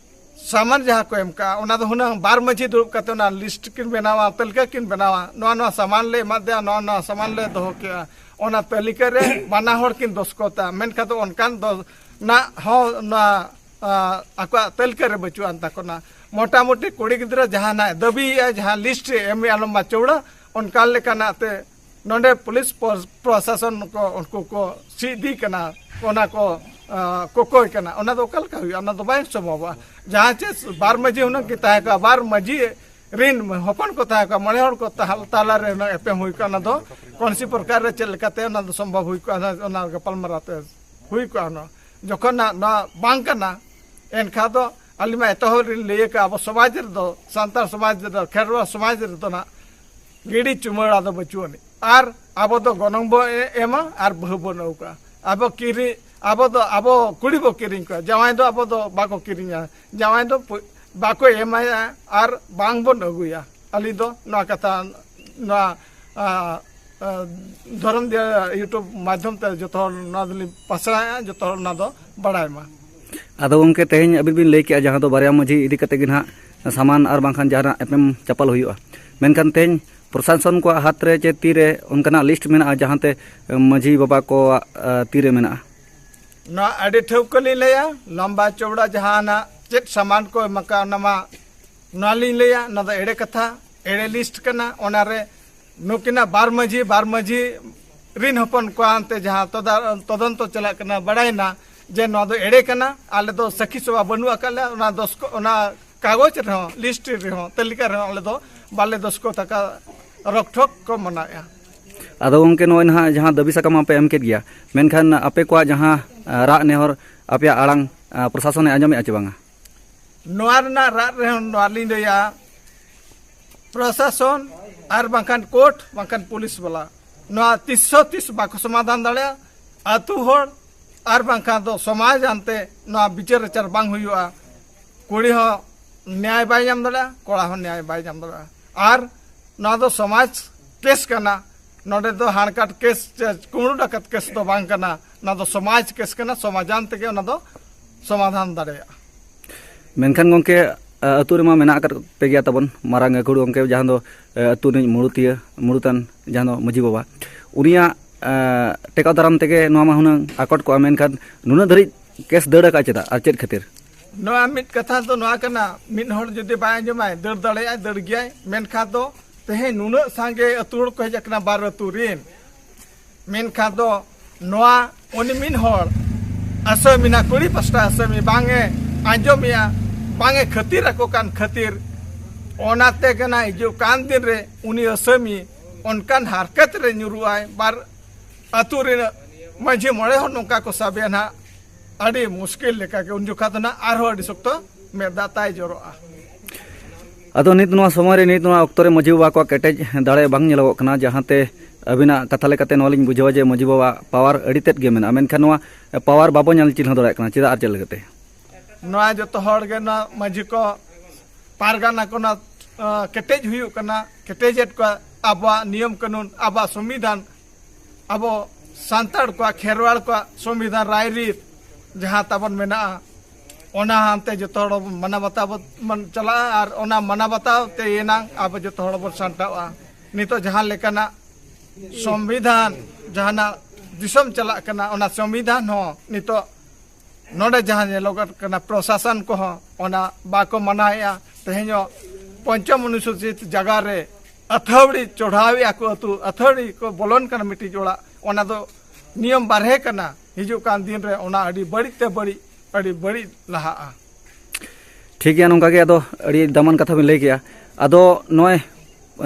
ᱥᱟᱢᱟᱱ ᱡᱟᱦᱟᱸ ᱠᱚ ᱮᱢ ᱠᱟᱜᱼᱟ, ᱚᱱᱟ ᱫᱚ ᱦᱩᱱᱟᱹᱝ ᱵᱟᱨ ᱢᱟᱺᱡᱷᱤ ᱫᱩᱲᱩᱵ ᱠᱟᱛᱮ ᱚᱱᱟ ᱞᱤᱥᱴ ᱠᱤᱱ ᱵᱮᱱᱟᱣᱟ, ᱛᱟᱹᱞᱤᱠᱟ ᱠᱤᱱ ᱵᱮᱱᱟᱣᱟ, ᱱᱚᱣᱟ ᱱᱚᱣᱟ ᱥᱟᱢᱟᱱ ᱞᱮ ᱮᱢᱟᱫᱮᱭᱟ, ᱱᱚᱣᱟ ᱱᱚᱣᱟ ᱥᱟᱢᱟᱱ ᱞᱮ ᱫᱚᱦᱚ ᱠᱮᱜᱼᱟ, ᱚᱱᱟ ᱛᱟᱹᱞᱤᱠᱟ ᱨᱮ ᱵᱟᱱᱟ ᱦᱚᱲ ᱠᱤᱱ ᱫᱚᱥᱠᱚᱛᱟ᱾ ᱢᱮᱱᱠᱷᱟᱱ ᱫᱚ ᱚᱱᱠᱟᱱ ᱫᱚ ᱱᱟᱜ ᱦᱚᱸ ᱱᱚᱣᱟ, ᱟ, ᱟᱠᱚᱣᱟᱜ ᱛᱟᱹᱞᱤᱠᱟ ᱨᱮ ᱵᱟᱹᱪᱩᱜ ᱟᱱ ᱛᱟᱠᱚᱱᱟ᱾ ᱢᱚᱴᱟᱢᱩᱴᱤ ᱠᱩᱲᱤ ᱜᱤᱫᱽᱨᱟᱹ ᱡᱟᱦᱟᱸ ᱱᱟᱜ ᱫᱟᱹᱵᱤᱭᱮᱜᱼᱟ, ᱡᱟᱦᱟᱸ ᱞᱤᱥᱴ ᱨᱮ ᱮᱢ ᱮᱜᱼᱟ ᱞᱚᱢᱵᱟ ᱪᱚᱣᱲᱟ, ᱚᱱᱠᱟ ᱞᱮᱠᱟᱱᱟᱜ ᱛᱮ ᱱᱚᱰᱮ ᱯᱩᱞᱤᱥ ᱯᱨᱚ-, ᱯᱨᱚᱥᱟᱥᱚᱱ ᱠᱚ ᱩᱱᱠᱩ ᱠᱚ ᱥᱤᱫᱤ ᱠᱟᱱᱟ, ᱚᱱᱟ ᱠᱚ, ᱟ, ᱠᱚᱠᱚᱭ ᱠᱟᱱᱟ, ᱚᱱᱟ ᱫᱚ ᱚᱠᱟ ᱞᱮᱠᱟ ᱦᱩᱭᱩᱜᱼᱟ? ᱚᱱᱟ ᱫᱚ ᱵᱟᱭ ᱥᱚᱢᱵᱷᱚᱵᱚᱜᱼᱟ᱾ ᱡᱟᱦᱟᱸ ᱪᱮ ᱵᱟᱨ ᱢᱟᱺᱡᱷᱤ ᱦᱩᱱᱟᱹᱝ ᱠᱤᱱ ᱛᱟᱦᱮᱸ ᱠᱚᱜᱼᱟ, ᱵᱟᱨ ᱢᱟᱺᱡᱷᱤ ᱨᱤᱱ ᱦᱚᱯᱚᱱ ᱠᱚ ᱛᱟᱦᱮᱸ ᱠᱚᱜᱼᱟ, ᱢᱚᱬᱮ ᱦᱚᱲ ᱠᱚ ᱛᱟᱦᱮᱸ, ᱛᱟᱞᱟ ᱨᱮ ᱦᱩᱱᱟᱹᱝ ᱮᱯᱮᱢ ᱦᱩᱭ ᱠᱚᱜᱼᱟ, ᱚᱱᱟ ᱫᱚ ᱠᱚᱱᱥᱤ ᱯᱨᱚᱠᱟᱨ ᱨᱮ ᱪᱮᱫ ᱞᱮᱠᱟᱛᱮ ᱚᱱᱟ ᱫᱚ ᱥᱚᱢᱵᱷᱚᱵ ᱦᱩᱭ ᱠᱚᱜᱼᱟ, ᱚᱱᱟ, ᱚᱱᱟ ᱜᱟᱯᱟᱞᱢᱟᱨᱟᱣ ᱛᱮ᱾ ᱦᱩᱭ ᱠᱚᱜᱼᱟ ᱦᱩᱱᱟᱹᱝ᱾ ᱡᱚᱠᱷᱚᱱ ᱱᱟᱜ ᱱᱚᱣᱟ ᱵᱟᱝ ᱠᱟᱱᱟ, ᱮᱱᱠᱷᱟᱱ ᱫᱚ ᱟᱹᱞᱤᱧ ᱢᱟ ᱮᱛᱚᱦᱚᱵ ᱨᱮᱞᱤᱧ ᱞᱟᱹᱭ ᱟᱠᱟᱫᱼᱟ, ᱟᱵᱚ ᱥᱚᱢᱟᱡᱽ ᱨᱮᱫᱚ, ᱥᱟᱱᱛᱟᱲ ᱥᱚᱢᱟᱡᱽ ᱨᱮᱫᱚ, ᱠᱷᱮᱨᱣᱟᱲ ᱥᱚᱢᱟᱡᱽ ᱨᱮᱫᱚ ᱱᱟᱜ ᱜᱤᱰᱤ ᱪᱩᱢᱟᱹᱲᱟ ᱫᱚ ᱵᱟᱹᱪᱩᱜ ᱟᱹᱱᱤᱡ᱾ ᱟᱨ ᱟᱵᱚ ᱫᱚ ᱜᱚᱱᱚᱝ ᱵᱚ ᱮ-, ᱮᱢᱟ ᱟᱨ ᱵᱟᱹᱦᱩ ᱵᱚᱱ ᱟᱹᱜᱩ ᱠᱚᱣᱟ᱾ ᱟᱵᱚ ᱠᱤᱨᱤᱧ, ᱟᱵᱚ ᱫᱚ ᱟᱵᱚ ᱠᱩᱲᱤ ᱵᱚ ᱠᱤᱨᱤᱧ ᱠᱚᱣᱟ, ᱡᱟᱶᱟᱭ ᱫᱚ ᱟᱵᱚ ᱫᱚ ᱵᱟᱠᱚ ᱠᱤᱨᱤᱧᱟ, ᱡᱟᱶᱟᱭ ᱫᱚ ᱯᱩ-, ᱵᱟᱠᱚ ᱮᱢᱟᱭᱟ ᱟᱨ ᱵᱟᱝ ᱵᱚᱱ ᱟᱹᱜᱩᱭᱟ᱾ ᱟᱹᱞᱤᱧ ᱫᱚ ᱱᱚᱣᱟ ᱠᱟᱛᱷᱟ, ᱱᱚᱣᱟ, ᱟ, ᱟ, ᱫᱷᱚᱨᱚᱢ ᱫᱤᱭᱟ YouTube ᱢᱟᱫᱽᱫᱷᱚᱢ ᱛᱮ ᱡᱚᱛᱚ ᱦᱚᱲ ᱱᱚᱣᱟ ᱫᱚᱞᱤᱧ ᱯᱟᱥᱱᱟᱣᱮᱫᱼᱟ, ᱡᱚᱛᱚ ᱦᱚᱲ ᱚᱱᱟ ᱫᱚ ᱵᱟᱲᱟᱭ ᱢᱟ᱾ ᱟᱫᱚ ᱜᱚᱢᱠᱮ, ᱛᱮᱦᱮᱧ ᱟᱹᱵᱤᱱ ᱵᱤᱱ ᱞᱟᱹᱭ ᱠᱮᱜᱼᱟ, ᱡᱟᱦᱟᱸ ᱫᱚ ᱵᱟᱨᱭᱟ ᱢᱟᱹᱡᱷᱤ ᱤᱫᱤ ᱠᱟᱛᱮ ᱜᱮ ᱱᱟᱦᱟᱜ ᱥᱟᱢᱟᱱ ᱟᱨ ᱵᱟᱝᱠᱷᱟᱱ ᱡᱟᱦᱟᱱᱟᱜ ᱮᱯᱮᱢ ᱪᱟᱯᱟᱞ ᱦᱩᱭᱩᱜᱼᱟ, ᱢᱮᱱᱠᱷᱟᱱ ᱛᱮᱦᱮᱧ ᱯᱨᱚᱥᱟᱥᱚᱱ ᱠᱚᱣᱟᱜ ᱦᱟᱛ ᱨᱮ ᱪᱮ ᱛᱤᱨᱮ ᱚᱱᱠᱟᱱᱟᱜ ᱞᱤᱥᱴ ᱢᱮᱱᱟᱜᱼᱟ, ᱡᱟᱦᱟᱸᱛᱮ ᱢᱟᱹᱡᱷᱤ ᱵᱟᱵᱟ ᱠᱚᱣᱟᱜ, ᱟ, ᱛᱤᱨᱮ ᱢᱮᱱᱟᱜᱼᱟ? ᱱᱚᱣᱟ ᱟᱹᱰᱤ ᱴᱷᱟᱹᱣᱠᱟᱹ ᱞᱤᱧ ᱞᱟᱹᱭᱟ, ᱞᱚᱢᱵᱟ ᱪᱚᱣᱲᱟ ᱡᱟᱦᱟᱱᱟᱜ ᱪᱮᱫ ᱥᱟᱢᱟᱱ ᱠᱚ ᱮᱢ ᱟᱠᱟᱫ, ᱚᱱᱟ ᱢᱟ ᱱᱚᱣᱟ ᱞᱤᱧ ᱞᱟᱹᱭᱟ, ᱱᱚᱣᱟ ᱫᱚ ᱮᱲᱮ ᱠᱟᱛᱷᱟ, ᱮᱲᱮ ᱞᱤᱥᱴ ᱠᱟᱱᱟ᱾ ᱚᱱᱟᱨᱮ ᱱᱩᱠᱤᱱᱟᱜ ᱵᱟᱨ ᱢᱟᱹᱡᱷᱤ, ᱵᱟᱨ ᱢᱟᱹᱡᱷᱤ ᱨᱤᱱ ᱦᱚᱯᱚᱱ ᱠᱚᱲᱟ ᱟᱱᱛᱮ ᱡᱟᱦᱟᱸ ᱛᱚᱫᱟ-, ᱛᱚᱫᱚᱱᱛᱚ ᱪᱟᱞᱟᱜ ᱠᱟᱱᱟ, ᱵᱟᱲᱟᱭᱮᱱᱟ ᱡᱮ ᱱᱚᱣᱟ ᱫᱚ ᱮᱲᱮ ᱠᱟᱱᱟ, ᱟᱞᱮ ᱫᱚ ᱥᱟᱹᱠᱷᱤ ᱥᱚᱵᱷᱟ ᱵᱟᱹᱱᱩᱜ ᱟᱠᱟᱫ ᱞᱮᱭᱟ, ᱚᱱᱟ ᱫᱚᱥᱠᱚ-, ᱚᱱᱟ ᱠᱟᱜᱚᱡᱽ ᱨᱮᱦᱚᱸ, ᱞᱤᱥᱴ ᱨᱮᱦᱚᱸ, ᱛᱟᱹᱞᱤᱠᱟ ᱨᱮᱦᱚᱸ ᱟᱞᱮ ᱫᱚ ᱵᱟᱞᱮ ᱫᱚᱥᱠᱚᱛ ᱟᱠᱟᱫ, ᱨᱚᱠᱴᱷᱚᱠ ᱠᱚ ᱢᱟᱱᱟᱣᱮᱫᱼᱟ᱾ ᱟᱫᱚ ᱜᱚᱢᱠᱮ, ᱱᱚᱜᱼᱚᱭ ᱱᱟᱦᱟᱜ ᱡᱟᱦᱟᱸ ᱫᱟᱹᱵᱤ ᱥᱟᱠᱟᱢ ᱟᱯᱮ ᱮᱢ ᱠᱮᱫ ᱜᱮᱭᱟ, ᱢᱮᱱᱠᱷᱟᱱ ᱟᱯᱮ ᱠᱚᱣᱟᱜ ᱡᱟᱦᱟᱸ, ᱟ, ᱨᱟᱜ ᱱᱮᱦᱚᱨ, ᱟᱯᱮᱭᱟᱜ ᱟᱲᱟᱝ, ᱟ, ᱯᱨᱚᱥᱟᱥᱚᱱᱮ ᱟᱸᱡᱚᱢᱮᱫᱼᱟ ᱪᱮ ᱵᱟᱝᱟ? ᱱᱚᱣᱟ ᱨᱮᱱᱟᱜ ᱨᱟᱜ ᱨᱮᱦᱚᱸ ᱱᱚᱣᱟ ᱞᱤᱧ ᱞᱟᱹᱭᱟ, ᱯᱨᱚᱥᱟᱥᱚᱱ ᱟᱨ ᱵᱟᱝᱠᱷᱟᱱ ᱠᱳᱨᱴ ᱵᱟᱝᱠᱷᱟᱱ ᱯᱩᱞᱤᱥ ᱵᱟᱞᱟ ᱱᱚᱣᱟ ᱛᱤᱥ ᱦᱚᱸ ᱛᱤᱥ ᱵᱟᱠᱚ ᱥᱚᱢᱟᱫᱷᱟᱱ ᱫᱟᱲᱮᱭᱟᱜᱼᱟ᱾ ᱟᱹᱛᱩ ᱦᱚᱲ ᱟᱨ ᱵᱟᱝᱠᱷᱟᱱ ᱫᱚ ᱥᱚᱢᱟᱡᱽ ᱟᱱᱛᱮ ᱱᱚᱣᱟ ᱵᱤᱪᱟᱹᱨ ᱟᱪᱟᱨ ᱵᱟᱝ ᱦᱩᱭᱩᱜᱼᱟ᱾ ᱠᱩᱲᱤ ᱦᱚᱸ ᱱᱮᱭᱟᱭ ᱵᱟᱭ ᱧᱟᱢ ᱫᱟᱲᱮᱭᱟᱜᱼᱟ, ᱠᱚᱲᱟ ᱦᱚᱸ ᱱᱮᱭᱟᱭ ᱵᱟᱭ ᱧᱟᱢ ᱫᱟᱲᱮᱭᱟᱜᱼᱟ᱾ ᱟᱨ ᱱᱚᱣᱟ ᱫᱚ ᱥᱚᱢᱟᱡᱽ ᱠᱮᱥ ᱠᱟᱱᱟ, ᱱᱚᱰᱮ ᱫᱚ ᱦᱟᱲᱠᱟᱴ ᱠᱮᱥ ᱪᱮ ᱠᱩᱢᱲᱩ ᱰᱟᱠᱟᱛ ᱠᱮᱥ ᱫᱚ ᱵᱟᱝ ᱠᱟᱱᱟ᱾ ᱱᱚᱣᱟ ᱫᱚ ᱥᱚᱢᱟᱡᱽ ᱠᱮᱥ ᱠᱟᱱᱟ, ᱥᱚᱢᱟᱡᱟᱱ ᱛᱮᱜᱮ ᱚᱱᱟ ᱫᱚ ᱥᱚᱢᱟᱫᱷᱟᱱ ᱫᱟᱲᱮᱭᱟᱜᱼᱟ᱾ ᱢᱮᱱᱠᱷᱟᱱ ᱜᱚᱢᱠᱮ, ᱟ, ᱟᱹᱛᱩ ᱨᱮᱢᱟ ᱢᱮᱱᱟᱜ ᱟᱠᱟᱫ ᱯᱮ ᱜᱮᱭᱟ ᱛᱟᱵᱚᱱ ᱢᱟᱨᱟᱝ ᱜᱟᱹᱠᱷᱩᱲ ᱜᱚᱢᱠᱮ, ᱡᱟᱦᱟᱸ ᱫᱚ, ᱟ, ᱟᱹᱛᱩ ᱨᱤᱱᱤᱡ ᱢᱩᱲᱩᱛᱤᱭᱟᱹ, ᱢᱩᱲᱩᱛᱟᱱ ᱡᱟᱦᱟᱸ ᱫᱚ ᱢᱟᱹᱡᱷᱤ ᱵᱟᱵᱟ, ᱩᱱᱤᱭᱟᱜ, ᱟ, ᱴᱮᱠᱟᱣ ᱫᱟᱨᱟᱢ ᱛᱮᱜᱮ ᱱᱚᱣᱟ ᱢᱟ ᱦᱩᱱᱟᱹᱝ ᱟᱠᱚᱴ ᱠᱚᱜᱼᱟ, ᱢᱮᱱᱠᱷᱟᱱ ᱱᱩᱱᱟᱹᱜ ᱫᱷᱟᱹᱨᱤᱡ ᱠᱮᱥ ᱫᱟᱹᱲ ᱟᱠᱟᱫ ᱪᱮᱫᱟᱜ ᱟᱨ ᱪᱮᱫ ᱠᱷᱟᱹᱛᱤᱨ? ᱱᱚᱣᱟ ᱢᱤᱫ ᱠᱟᱛᱷᱟ ᱫᱚ ᱱᱚᱣᱟ ᱠᱟᱱᱟ, ᱢᱤᱫ ᱦᱚᱲ ᱡᱩᱫᱤ ᱵᱟᱭ ᱟᱸᱡᱚᱢᱟᱭ, ᱫᱟᱹᱲ ᱫᱟᱲᱮᱭᱟᱜᱼᱟᱭ, ᱫᱟᱹᱲ ᱜᱮᱭᱟᱭ, ᱢᱮᱱᱠᱷᱟᱱ ᱫᱚ ᱛᱮᱦᱮᱧ ᱱᱩᱱᱟᱹᱜ ᱥᱟᱸᱜᱮ ᱟᱹᱛᱩ ᱦᱚᱲ ᱠᱚ ᱦᱮᱡ ᱟᱠᱟᱱᱟ ᱵᱟᱨ ᱟᱹᱛᱩ ᱨᱤᱱ, ᱢᱮᱱᱠᱷᱟᱱ ᱫᱚ ᱱᱚᱣᱟ ᱩᱱᱤ ᱢᱤᱫ ᱦᱚᱲ ᱟᱥᱟᱢᱤ ᱱᱟ ᱠᱩᱲᱤ ᱯᱟᱥᱴᱟ ᱟᱥᱟᱢᱤ ᱵᱟᱝ ᱮ ᱟᱸᱡᱚᱢᱮᱜᱼᱟ, ᱵᱟᱝ ᱮ ᱠᱷᱟᱹᱛᱤᱨ ᱟᱠᱚ ᱠᱟᱱ ᱠᱷᱟᱹᱛᱤᱨ, ᱚᱱᱟᱛᱮ ᱠᱟᱱᱟ ᱦᱤᱡᱩᱜ ᱠᱟᱱ ᱫᱤᱱ ᱨᱮ ᱩᱱᱤ ᱟᱥᱟᱢᱤ ᱚᱱᱠᱟᱱ ᱦᱟᱨᱠᱟᱛ ᱨᱮ ᱧᱩᱨᱩᱜ ᱟᱭ, ᱵᱟᱨ ᱟᱹᱛᱩ ᱨᱮᱱ ᱢᱟᱹᱡᱷᱤ ᱢᱚᱬᱮ ᱦᱚᱲ ᱱᱚᱝᱠᱟ ᱠᱚ ᱥᱟᱵᱮᱭᱟ ᱱᱟᱦᱟᱜ, ᱟᱹᱰᱤ ᱢᱩᱥᱠᱤᱞ ᱞᱮᱠᱟᱜᱮ ᱩᱱ ᱡᱚᱠᱷᱟ ᱫᱚ ᱱᱟᱦᱟᱜ ᱟᱨᱦᱚᱸ ᱟᱹᱰᱤ ᱥᱚᱠᱛᱚ ᱢᱮᱫ ᱫᱟᱜ ᱛᱟᱭ ᱡᱚᱨᱚᱜᱼᱟ᱾ ᱟᱫᱚ ᱱᱤᱛ ᱱᱚᱣᱟ ᱥᱚᱢᱚᱭ ᱨᱮ, ᱱᱤᱛ ᱱᱚᱣᱟ ᱚᱠᱛᱚ ᱨᱮ ᱢᱟᱹᱡᱷᱤ ᱵᱟᱵᱟ ᱠᱚᱣᱟᱜ ᱠᱮᱴᱮᱡ ᱫᱟᱲᱮ ᱵᱟᱝ ᱧᱮᱞᱚᱜᱚᱜ ᱠᱟᱱᱟ, ᱡᱟᱦᱟᱸᱛᱮ ᱟᱹᱵᱤᱱᱟᱜ ᱠᱟᱛᱷᱟ ᱞᱮᱠᱟᱛᱮ ᱱᱚᱣᱟ ᱞᱤᱧ ᱵᱩᱡᱷᱟᱹᱣᱟ ᱡᱮ ᱢᱟᱹᱡᱷᱤ ᱵᱟᱵᱟᱣᱟᱜ ᱯᱟᱣᱟᱨ ᱟᱹᱰᱤ ᱛᱮᱫ ᱜᱮ ᱢᱮᱱᱟᱜᱼᱟ, ᱢᱮᱱᱠᱷᱟᱱ ᱱᱚᱣᱟ ᱯᱟᱣᱟᱨ ᱵᱟᱵᱚ ᱧᱮᱞ ᱪᱤᱱᱦᱟᱹᱣ ᱫᱟᱲᱮᱭᱟᱜ ᱠᱟᱱᱟ᱾ ᱪᱮᱫᱟᱜ ᱟᱨ ᱪᱮᱫ ᱞᱮᱠᱟᱛᱮ? ᱱᱚᱣᱟ ᱡᱚᱛᱚ ᱦᱚᱲ ᱜᱮ ᱱᱚᱣᱟ ᱢᱟᱹᱡᱷᱤ ᱠᱚ ᱯᱟᱨᱜᱟᱱᱟ ᱠᱚ ᱱᱚᱣᱟ, ᱟᱸ, ᱠᱮᱴᱮᱡ ᱦᱩᱭᱩᱜ ᱠᱟᱱᱟ, ᱠᱮᱴᱮᱡᱮᱫ ᱠᱚᱣᱟ ᱟᱵᱚᱣᱟᱜ ᱱᱤᱭᱚᱢ ᱠᱟᱹᱱᱩᱱ, ᱟᱵᱚᱣᱟᱜ ᱥᱚᱝᱵᱤᱫᱷᱟᱱ, ᱟᱵᱚ ᱥᱟᱱᱛᱟᱲ ᱠᱚᱣᱟᱜ, ᱠᱷᱮᱨᱣᱟᱲ ᱠᱚᱣᱟᱜ ᱥᱚᱝᱵᱤᱫᱷᱟᱱ ᱨᱟᱭᱨᱤᱛ ᱡᱟᱦᱟᱸ ᱛᱟᱵᱚᱱ ᱢᱮᱱᱟᱜᱼᱟ, ᱚᱱᱟ ᱦᱟᱱᱛᱮ ᱡᱚᱛᱚ ᱦᱚᱲ ᱵᱚᱱ ᱢᱟᱱᱟᱣ ᱵᱟᱛᱟᱣ ᱵᱚᱱ ᱪᱟᱞᱟᱜᱼᱟ ᱟᱨ ᱚᱱᱟ ᱢᱟᱱᱟᱣ ᱵᱟᱛᱟᱣ ᱛᱮ ᱮᱱᱟᱝ ᱟᱵᱚ ᱡᱚᱛᱚ ᱦᱚᱲ ᱵᱚᱱ ᱥᱟᱱᱴᱟᱣᱼᱟ᱾ ᱱᱤᱛᱚᱜ ᱡᱟᱦᱟᱸ ᱞᱮᱠᱟᱱᱟᱜ ᱥᱚᱝᱵᱤᱫᱷᱟᱱ, ᱡᱟᱦᱟᱱᱟᱜ ᱫᱤᱥᱚᱢ ᱪᱟᱞᱟᱜ ᱠᱟᱱᱟ, ᱚᱱᱟ ᱥᱚᱝᱵᱤᱫᱷᱟᱱ ᱦᱚᱸ ᱱᱤᱛᱚᱜ ᱱᱚᱰᱮ ᱡᱟᱦᱟᱸ ᱧᱮᱞᱚᱜᱚᱜ ᱠᱟᱱᱟ, ᱯᱨᱚᱥᱟᱥᱚᱱ ᱠᱚᱦᱚᱸ ᱚᱱᱟ ᱵᱟᱠᱚ ᱢᱟᱱᱟᱣᱮᱫᱼᱟ᱾ ᱛᱮᱦᱮᱧᱚᱜ ᱯᱚᱧᱪᱚᱢ ᱚᱱᱩᱥᱩᱪᱤᱛ ᱡᱟᱭᱜᱟ ᱨᱮ ᱟᱹᱛᱷᱟᱹᱣᱲᱤ ᱪᱚᱲᱦᱟᱣᱮᱫᱼᱟ ᱠᱚ, ᱟᱹᱛᱩ ᱟᱹᱛᱷᱟᱹᱣᱲᱤ ᱠᱚ ᱵᱚᱞᱚᱱ ᱠᱟᱱᱟ ᱢᱤᱫᱴᱤᱡ ᱚᱲᱟᱜ, ᱚᱱᱟ ᱫᱚ ᱱᱤᱭᱚᱢ ᱵᱟᱨᱦᱮ ᱠᱟᱱᱟ᱾ ᱦᱤᱡᱩᱜ ᱠᱟᱱ ᱫᱤᱱ ᱨᱮ ᱚᱱᱟ ᱟᱹᱰᱤ ᱵᱟᱹᱲᱤᱡ ᱛᱮ ᱵᱟᱹᱲᱤᱡ, ᱟᱹᱰᱤ ᱵᱟᱹᱲᱤᱡ ᱞᱟᱦᱟᱜᱼᱟ᱾ ᱴᱷᱤᱠ ᱜᱮᱭᱟ, ᱱᱚᱝᱠᱟ ᱜᱮ ᱟᱫᱚ ᱟᱹᱰᱤ ᱫᱟᱢᱟᱱ ᱠᱟᱛᱷᱟ ᱵᱤᱱ ᱞᱟᱹᱭ ᱠᱮᱜᱼᱟ᱾ ᱟᱫᱚ ᱱᱚᱜᱼᱚᱭ,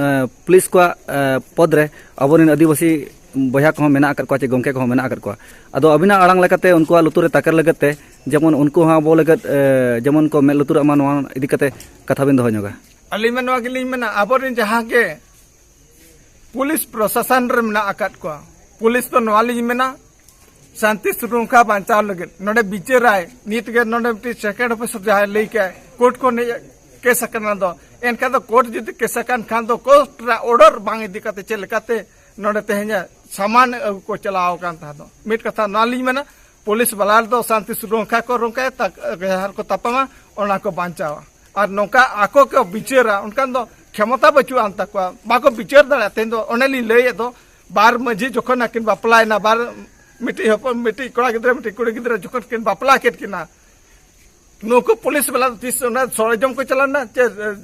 ᱮ, ᱯᱩᱞᱤᱥ ᱠᱚᱣᱟᱜ, ᱮ, ᱯᱚᱫᱽ ᱨᱮ ᱟᱵᱚᱨᱮᱱ ᱟᱹᱫᱤᱵᱟᱹᱥᱤ ᱵᱚᱭᱦᱟ ᱠᱚᱦᱚᱸ ᱢᱮᱱᱟᱜ ᱟᱠᱟᱫ ᱠᱚᱣᱟ ᱪᱮ ᱜᱚᱢᱠᱮ ᱠᱚᱦᱚᱸ ᱢᱮᱱᱟᱜ ᱟᱠᱟᱫ ᱠᱚᱣᱟ᱾ ᱟᱫᱚ ᱟᱹᱵᱤᱱᱟᱜ ᱟᱲᱟᱝ ᱞᱮᱠᱟᱛᱮ ᱩᱱᱠᱩᱣᱟᱜ ᱞᱩᱛᱩᱨ ᱨᱮ ᱛᱟᱠᱮᱨ ᱞᱟᱹᱜᱤᱫ ᱛᱮ, ᱡᱮᱢᱚᱱ ᱩᱱᱠᱩ ᱦᱚᱸ ᱟᱵᱚ ᱞᱟᱹᱜᱤᱫ, ᱮ, ᱡᱮᱢᱚᱱ ᱠᱚ ᱢᱮᱫ ᱞᱩᱛᱩᱨᱟᱜ ᱢᱟ, ᱱᱚᱣᱟ ᱤᱫᱤ ᱠᱟᱛᱮ ᱠᱟᱛᱷᱟ ᱵᱤᱱ ᱫᱚᱦᱚ ᱧᱚᱜᱟ᱾ ᱟᱹᱞᱤᱧ ᱢᱟ ᱱᱚᱣᱟ ᱜᱮᱞᱤᱧ ᱢᱮᱱᱟ, ᱟᱵᱚᱨᱮᱱ ᱡᱟᱦᱟᱸ ᱜᱮ ᱯᱩᱞᱤᱥ ᱯᱨᱚᱥᱟᱥᱚᱱ ᱨᱮ ᱢᱮᱱᱟᱜ ᱟᱠᱟᱫ ᱠᱚᱣᱟ, ᱯᱩᱞᱤᱥ ᱫᱚ ᱱᱚᱣᱟ ᱞᱤᱧ ᱢᱮᱱᱟ, ᱥᱟᱱᱛᱤ ᱥᱩᱨᱚᱠᱷᱟ ᱵᱟᱧᱪᱟᱣ ᱞᱟᱹᱜᱤᱫ ᱱᱚᱰᱮ ᱵᱤᱪᱟᱹᱨᱟᱭ᱾ ᱱᱤᱛ ᱜᱮ ᱱᱚᱰᱮ ᱢᱤᱫᱴᱤᱡ ᱥᱮᱠᱨᱮᱴ ᱚᱯᱷᱤᱥᱟᱨ ᱡᱟᱦᱟᱸᱭ ᱞᱟᱹᱭ ᱠᱮᱜᱼᱟᱭ, ᱠᱳᱨᱴ ᱠᱷᱚᱱ ᱦᱮᱡ ᱠᱮᱥ ᱟᱠᱟᱱᱟ᱾ ᱫᱚ ᱮᱱᱠᱷᱟᱱ ᱫᱚ ᱠᱳᱨᱴ ᱡᱩᱫᱤ ᱠᱮᱥ ᱟᱠᱟᱱ ᱠᱷᱟᱱ ᱫᱚ ᱠᱳᱨᱴ ᱨᱮᱱᱟᱜ ᱚᱨᱰᱟᱨ ᱵᱟᱝ ᱤᱫᱤ ᱠᱟᱛᱮ ᱪᱮᱫ ᱞᱮᱠᱟᱛᱮ ᱱᱚᱰᱮ ᱛᱮᱦᱮᱧ ᱥᱟᱢᱟᱱ ᱟᱹᱜᱩ ᱠᱚ ᱪᱟᱞᱟᱣ ᱟᱠᱟᱱ ᱛᱟᱦᱮᱸ? ᱫᱚ ᱢᱤᱫ ᱠᱟᱛᱷᱟ ᱱᱚᱣᱟ ᱞᱤᱧ ᱢᱮᱱᱟ, ᱯᱩᱞᱤᱥ ᱵᱟᱞᱟ ᱫᱚ ᱥᱟᱱᱛᱤ ᱥᱩᱨᱚᱠᱷᱟ ᱠᱚ ᱨᱚᱝᱠᱟᱭᱟ, ᱛᱟᱠ-, ᱡᱟᱦᱟᱸ ᱨᱮᱠᱚ ᱛᱟᱯᱟᱢᱟ ᱚᱱᱟ ᱠᱚ ᱵᱟᱧᱪᱟᱣᱟ᱾ ᱟᱨ ᱱᱚᱝᱠᱟ ᱟᱠᱚ ᱠᱚ ᱵᱤᱪᱟᱹᱨᱟ, ᱚᱱᱠᱟᱱ ᱫᱚ ᱠᱷᱮᱢᱚᱛᱟ ᱵᱟᱹᱪᱩᱜ ᱟᱱ ᱛᱟᱠᱚᱣᱟ, ᱵᱟᱠᱚ ᱵᱤᱪᱟᱹᱨ ᱫᱟᱲᱮᱭᱟᱜᱼᱟ᱾ ᱛᱮᱦᱮᱧ ᱫᱚ ᱚᱱᱮ ᱞᱤᱧ ᱞᱟᱹᱭᱮᱫ ᱫᱚ, ᱵᱟᱨ ᱢᱟᱹᱡᱷᱤ ᱡᱚᱠᱷᱚᱱ ᱟᱹᱠᱤᱱ ᱵᱟᱯᱞᱟᱭᱮᱱᱟ, ᱵᱟᱨ ᱢᱤᱫᱴᱤᱡ ᱦᱚᱯᱚᱱ, ᱢᱤᱫᱴᱤᱡ ᱠᱚᱲᱟ ᱜᱤᱫᱽᱨᱟᱹ, ᱢᱤᱫᱴᱤᱡ ᱠᱩᱲᱤ ᱜᱤᱫᱽᱨᱟᱹ ᱡᱚᱠᱷᱚᱱ ᱠᱤᱱ ᱵᱟᱯᱞᱟ ᱠᱮᱫ ᱠᱤᱱᱟ, ᱱᱩᱠᱩ ᱯᱩᱞᱤᱥ ᱵᱟᱞᱟ ᱫᱚ ᱛᱤᱥ ᱚᱱᱟ ᱥᱚᱲᱮ ᱡᱚᱢ ᱠᱚ ᱪᱟᱞᱟᱣ ᱞᱮᱱᱟ ᱪᱮ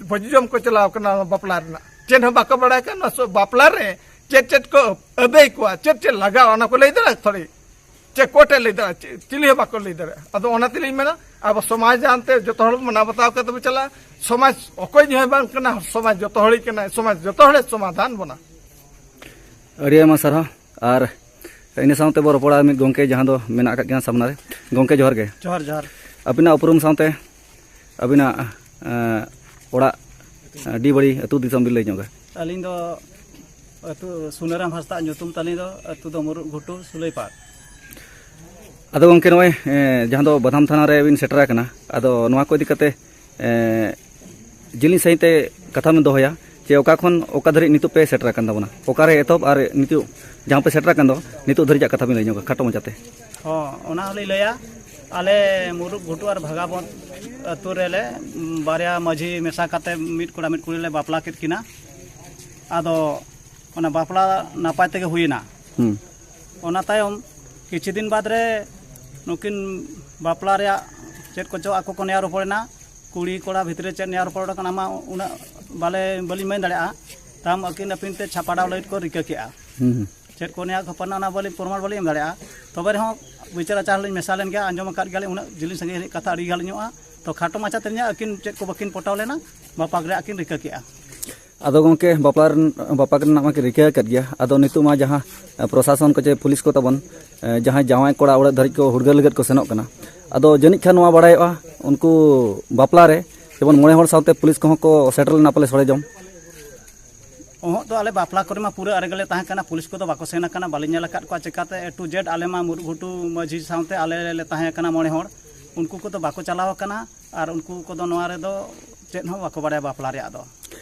ᱵᱷᱚᱡᱤ ᱡᱚᱢ ᱠᱚ ᱪᱟᱞᱟᱣ ᱠᱟᱱᱟ ᱵᱟᱯᱞᱟ ᱨᱮᱱᱟᱜ? ᱪᱮᱫ ᱦᱚᱸ ᱵᱟᱠᱚ ᱵᱟᱲᱟᱭ ᱠᱟᱱᱟ᱾ ᱱᱚᱣᱟ ᱥᱚ-, ᱵᱟᱯᱞᱟ ᱨᱮ ᱪᱮᱫ ᱪᱮᱫ ᱠᱚ ᱟᱹᱫᱟᱹᱭ ᱠᱚᱣᱟ, ᱪᱮᱫ ᱪᱮᱫ ᱞᱟᱜᱟᱜᱼᱟ, ᱚᱱᱟ ᱠᱚ ᱞᱟᱹᱭ ᱫᱟᱲᱮᱭᱟᱜᱼᱟ ᱛᱷᱚᱲᱤ? ᱪᱮ ᱠᱳᱨᱴ ᱮ ᱞᱟᱹᱭ ᱫᱟᱲᱮᱭᱟᱜᱼᱟ? ᱪᱮ-, ᱪᱤᱞᱤ ᱦᱚᱸ ᱵᱟᱠᱚ ᱞᱟᱹᱭ ᱫᱟᱲᱮᱭᱟᱜᱼᱟ᱾ ᱟᱫᱚ ᱚᱱᱟ ᱛᱮᱞᱤᱧ ᱢᱮᱱᱟ, ᱟᱵᱚ ᱥᱚᱢᱟᱡᱽ ᱡᱟᱱᱛᱮ ᱡᱚᱛᱚ ᱦᱚᱲ ᱢᱟᱱᱟᱣ ᱵᱟᱛᱟᱣ ᱠᱟᱛᱮ ᱵᱚ ᱪᱟᱞᱟᱜᱼᱟ᱾ ᱥᱚᱢᱟᱡᱽ ᱚᱠᱚᱭ ᱦᱚᱸ ᱵᱟᱝ ᱠᱟᱱᱟ, ᱥᱚᱢᱟᱡᱽ ᱡᱚᱛᱚ ᱦᱚᱲᱤᱡ ᱠᱟᱱᱟ, ᱥᱚᱢᱟᱡᱽ ᱡᱚᱛᱚ ᱦᱚᱲᱮ ᱥᱚᱢᱟᱫᱷᱟᱱ ᱵᱚᱱᱟ᱾ ᱟᱹᱰᱤ ᱟᱭᱢᱟ ᱥᱟᱨᱦᱟᱣ᱾ ᱟᱨ ᱤᱱᱟᱹ ᱥᱟᱶᱛᱮ ᱵᱚ ᱨᱚᱯᱚᱲᱟ ᱢᱤᱫ ᱜᱚᱢᱠᱮ ᱡᱟᱦᱟᱸ ᱫᱚ ᱢᱮᱱᱟᱜ ᱟᱠᱟᱫ ᱠᱤᱱᱟ ᱥᱟᱢᱱᱟ ᱨᱮ᱾ ᱜᱚᱢᱠᱮ, ᱡᱚᱦᱟᱨ ᱜᱮ᱾ ᱡᱚᱦᱟᱨ, ᱡᱚᱦᱟᱨ᱾ ᱟᱹᱵᱤᱱᱟᱜ ᱩᱯᱨᱩᱢ ᱥᱟᱶᱛᱮ ᱟᱹᱵᱤᱱᱟᱜ, ᱮᱸ, ᱚᱲᱟᱜ, ᱮᱸ, ᱰᱤ ᱵᱟᱹᱲᱤ ᱟᱹᱛᱩ ᱫᱤᱥᱚᱢ ᱵᱤᱱ ᱞᱟᱹᱭ ᱧᱚᱜᱟ? ᱟᱹᱞᱤᱧ ᱫᱚ ᱟᱹᱛᱩ ᱥᱩᱱᱟᱹᱨᱟᱢ ᱦᱟᱸᱥᱫᱟ ᱧᱩᱛᱩᱢ ᱛᱟᱹᱞᱤᱧ ᱫᱚ, ᱟᱹᱛᱩ ᱫᱚ ᱢᱩᱨᱩᱫ ᱜᱷᱩᱴᱩ, ᱥᱩᱞᱟᱹᱭᱯᱟᱲ᱾ ᱟᱫᱚ ᱜᱚᱢᱠᱮ, ᱱᱚᱜᱼᱚᱭ, ᱮᱸ, ᱡᱟᱦᱟᱸ ᱫᱚ ᱵᱟᱫᱟᱢ ᱛᱷᱟᱱᱟ ᱨᱮ ᱵᱤᱱ ᱥᱮᱴᱮᱨ ᱟᱠᱟᱱᱟ, ᱟᱫᱚ ᱱᱚᱣᱟ ᱠᱚ ᱤᱫᱤ ᱠᱟᱛᱮ, ᱮᱸ, ᱡᱤᱞᱤᱧ ᱥᱟᱺᱦᱤᱡ ᱛᱮ ᱠᱟᱛᱷᱟ ᱵᱤᱱ ᱫᱚᱦᱚᱭᱟ ᱡᱮ ᱚᱠᱟ ᱠᱷᱚᱱ ᱚᱠᱟ ᱫᱷᱟᱹᱨᱤᱡ ᱱᱤᱛᱚᱜ ᱯᱮ ᱥᱮᱴᱮᱨ ᱟᱠᱟᱱ ᱛᱟᱵᱚᱱᱟ, ᱚᱠᱟᱨᱮ ᱮᱛᱚᱦᱚᱵ ᱟᱨ ᱱᱤᱛᱚᱜ ᱡᱟᱦᱟᱸ ᱯᱮ ᱥᱮᱴᱮᱨ ᱟᱠᱟᱱ ᱫᱚ, ᱱᱤᱛᱚᱜ ᱫᱷᱟᱹᱨᱤᱡᱟᱜ ᱠᱟᱛᱷᱟ ᱵᱤᱱ ᱞᱟᱹᱭ ᱧᱚᱜᱟ ᱠᱷᱟᱴᱚ ᱢᱟᱪᱷᱟᱛᱮ᱾ ᱦᱚᱸ, ᱚᱱᱟ ᱦᱚᱸᱞᱤᱧ ᱞᱟᱹᱭᱟ᱾ ᱟᱞᱮ ᱢᱩᱨᱩᱫ ᱜᱷᱩᱴᱩ ᱟᱨ ᱵᱷᱟᱜᱟᱵᱚᱸᱫ ᱟᱹᱛᱩ ᱨᱮᱞᱮ, ᱩᱢ, ᱵᱟᱨᱭᱟ ᱢᱟᱹᱡᱷᱤ ᱢᱮᱥᱟ ᱠᱟᱛᱮ ᱢᱤᱫ ᱠᱚᱲᱟ ᱢᱤᱫ ᱠᱩᱲᱤ ᱞᱮ ᱵᱟᱯᱞᱟ ᱠᱮᱫ ᱠᱤᱱᱟ᱾ ᱟᱫᱚ ᱚᱱᱟ ᱵᱟᱯᱞᱟ ᱱᱟᱯᱟᱭ ᱛᱮᱜᱮ ᱦᱩᱭᱮᱱᱟ᱾ ᱦᱩᱸ᱾ ᱚᱱᱟ ᱛᱟᱭᱚᱢ ᱠᱤᱪᱷᱩ ᱫᱤᱱ ᱵᱟᱫᱽ ᱨᱮ ᱱᱩᱠᱤᱱ ᱵᱟᱯᱞᱟ ᱨᱮᱭᱟᱜ ᱪᱮᱫ ᱠᱚᱪᱚ ᱟᱠᱚ ᱠᱚ ᱱᱮᱭᱟᱣ ᱨᱚᱯᱚᱲᱮᱱᱟ, ᱠᱩᱲᱤ ᱠᱚᱲᱟ ᱵᱷᱤᱛᱨᱤ ᱨᱮ ᱪᱮᱫ ᱱᱮᱭᱟᱣ ᱨᱚᱯᱚᱲ ᱠᱟᱱᱟ ᱢᱟ ᱩᱱᱟᱹᱜ ᱵᱟᱞᱮ, ᱵᱟᱹᱞᱤᱧ ᱢᱮᱱ ᱫᱟᱲᱮᱭᱟᱜᱼᱟ᱾ ᱛᱟᱭᱚᱢ ᱟᱹᱠᱤᱱ ᱟᱹᱯᱤᱱ ᱛᱮ ᱪᱷᱟᱯᱟᱰᱟᱣ ᱞᱟᱹᱜᱤᱫ ᱠᱚ ᱨᱤᱠᱟᱹ ᱠᱮᱜᱼᱟ᱾ ᱦᱩᱸ, ᱦᱩᱸ᱾ ᱪᱮᱫ ᱠᱚ ᱱᱮᱭᱟᱣ ᱠᱷᱟᱹᱯᱟᱹᱨᱤ ᱚᱱᱟ ᱵᱟᱹᱞᱤᱧ ᱯᱨᱚᱢᱟᱬ ᱵᱟᱹᱞᱤᱧ ᱮᱢ ᱫᱟᱲᱮᱭᱟᱜᱼᱟ᱾ ᱛᱚᱵᱮ ᱨᱮᱦᱚᱸ ᱵᱤᱪᱟᱹᱨ ᱟᱪᱟᱨ ᱞᱤᱧ ᱢᱮᱥᱟ ᱞᱮᱱ ᱜᱮᱭᱟ, ᱟᱸᱡᱚᱢ ᱟᱠᱟᱫ ᱜᱮᱭᱟᱞᱤᱧ, ᱩᱱᱟᱹᱜ ᱡᱤᱞᱤᱧ ᱥᱟᱺᱜᱤᱧ ᱨᱮᱭᱟᱜ ᱠᱟᱛᱷᱟ ᱟᱹᱰᱤ ᱜᱟᱱ ᱧᱚᱜᱼᱟ᱾ ᱛᱚ ᱠᱷᱟᱴᱚ ᱢᱟᱪᱷᱟ ᱛᱮ ᱟᱹᱠᱤᱱ ᱪᱮᱫ ᱠᱚ ᱵᱟᱹᱠᱤᱱ ᱯᱚᱴᱟᱣ ᱞᱮᱱᱟ, ᱵᱟᱯᱟᱠ ᱨᱮᱭᱟᱜ ᱠᱤᱱ ᱨᱤᱠᱟᱹ ᱠᱮᱜᱼᱟ᱾ ᱟᱫᱚ ᱜᱚᱢᱠᱮ, ᱵᱟᱯᱞᱟ ᱨᱮᱱ-, ᱵᱟᱯᱟᱠ ᱨᱮᱱᱟᱜ ᱢᱟᱠᱤᱱ ᱨᱤᱠᱟᱹ ᱟᱠᱟᱫ ᱜᱮᱭᱟ᱾ ᱟᱫᱚ ᱱᱤᱛᱚᱜ ᱢᱟ ᱡᱟᱦᱟᱸ, ᱮ, ᱯᱨᱚᱥᱟᱥᱚᱱ ᱠᱚ ᱪᱮ ᱯᱩᱞᱤᱥ ᱠᱚ ᱛᱟᱵᱚᱱ, ᱮ, ᱡᱟᱦᱟᱸᱭ ᱡᱟᱶᱟᱭ ᱠᱚᱲᱟ ᱚᱲᱟᱜ ᱫᱷᱟᱹᱨᱤᱡ ᱠᱚ ᱦᱩᱲᱜᱟᱹ ᱞᱟᱹᱜᱤᱫ ᱠᱚ ᱥᱮᱱᱚᱜ ᱠᱟᱱᱟ, ᱟᱫᱚ ᱡᱟᱹᱱᱤᱡ ᱠᱷᱟᱱ ᱱᱚᱣᱟ ᱵᱟᱲᱟᱭᱚᱜᱼᱟ, ᱩᱱᱠᱩ ᱵᱟᱯᱞᱟ ᱨᱮ ᱡᱮᱢᱚᱱ ᱢᱚᱬᱮ ᱦᱚᱲ ᱥᱟᱶᱛᱮ ᱯᱩᱞᱤᱥ ᱠᱚᱦᱚᱸ ᱠᱚ ᱥᱮᱴᱮᱨ ᱞᱮᱱᱟ ᱯᱟᱞᱮ ᱥᱚᱲᱮ ᱡᱚᱢ᱾ ᱚᱦᱚᱸᱜ ᱫᱚ ᱟᱞᱮ ᱵᱟᱯᱞᱟ ᱠᱚᱨᱮ ᱢᱟ ᱯᱩᱨᱟᱹ ᱟᱨᱮ ᱜᱮᱞᱮ ᱛᱟᱦᱮᱸ ᱠᱟᱱᱟ, ᱯᱩᱞᱤᱥ ᱠᱚᱫᱚ ᱵᱟᱠᱚ ᱥᱮᱱ ᱟᱠᱟᱱᱟ, ᱵᱟᱞᱮ ᱧᱮᱞ ᱟᱠᱟᱫ ᱠᱚᱣᱟ᱾ ᱪᱮᱠᱟᱛᱮ A to Z ᱟᱞᱮ ᱢᱟ ᱢᱩᱨᱩᱫ ᱜᱷᱩᱴᱩ ᱢᱟᱹᱡᱷᱤ ᱥᱟᱶᱛᱮ ᱟᱞᱮ ᱞᱮ ᱛᱟᱦᱮᱸ ᱠᱟᱱᱟ ᱢᱚᱬᱮ ᱦᱚᱲ, ᱩᱱᱠᱩ ᱠᱚᱫᱚ ᱵᱟᱠᱚ ᱪᱟᱞᱟᱣ ᱟᱠᱟᱱᱟ᱾ ᱟᱨ ᱩᱱᱠᱩ ᱠᱚᱫᱚ ᱱᱚᱣᱟ ᱨᱮᱫᱚ ᱪᱮᱫ ᱦᱚᱸ ᱵᱟᱠᱚ ᱵᱟᱲᱟᱭᱟ ᱵᱟᱯᱞᱟ ᱨᱮᱭᱟᱜ ᱫᱚ᱾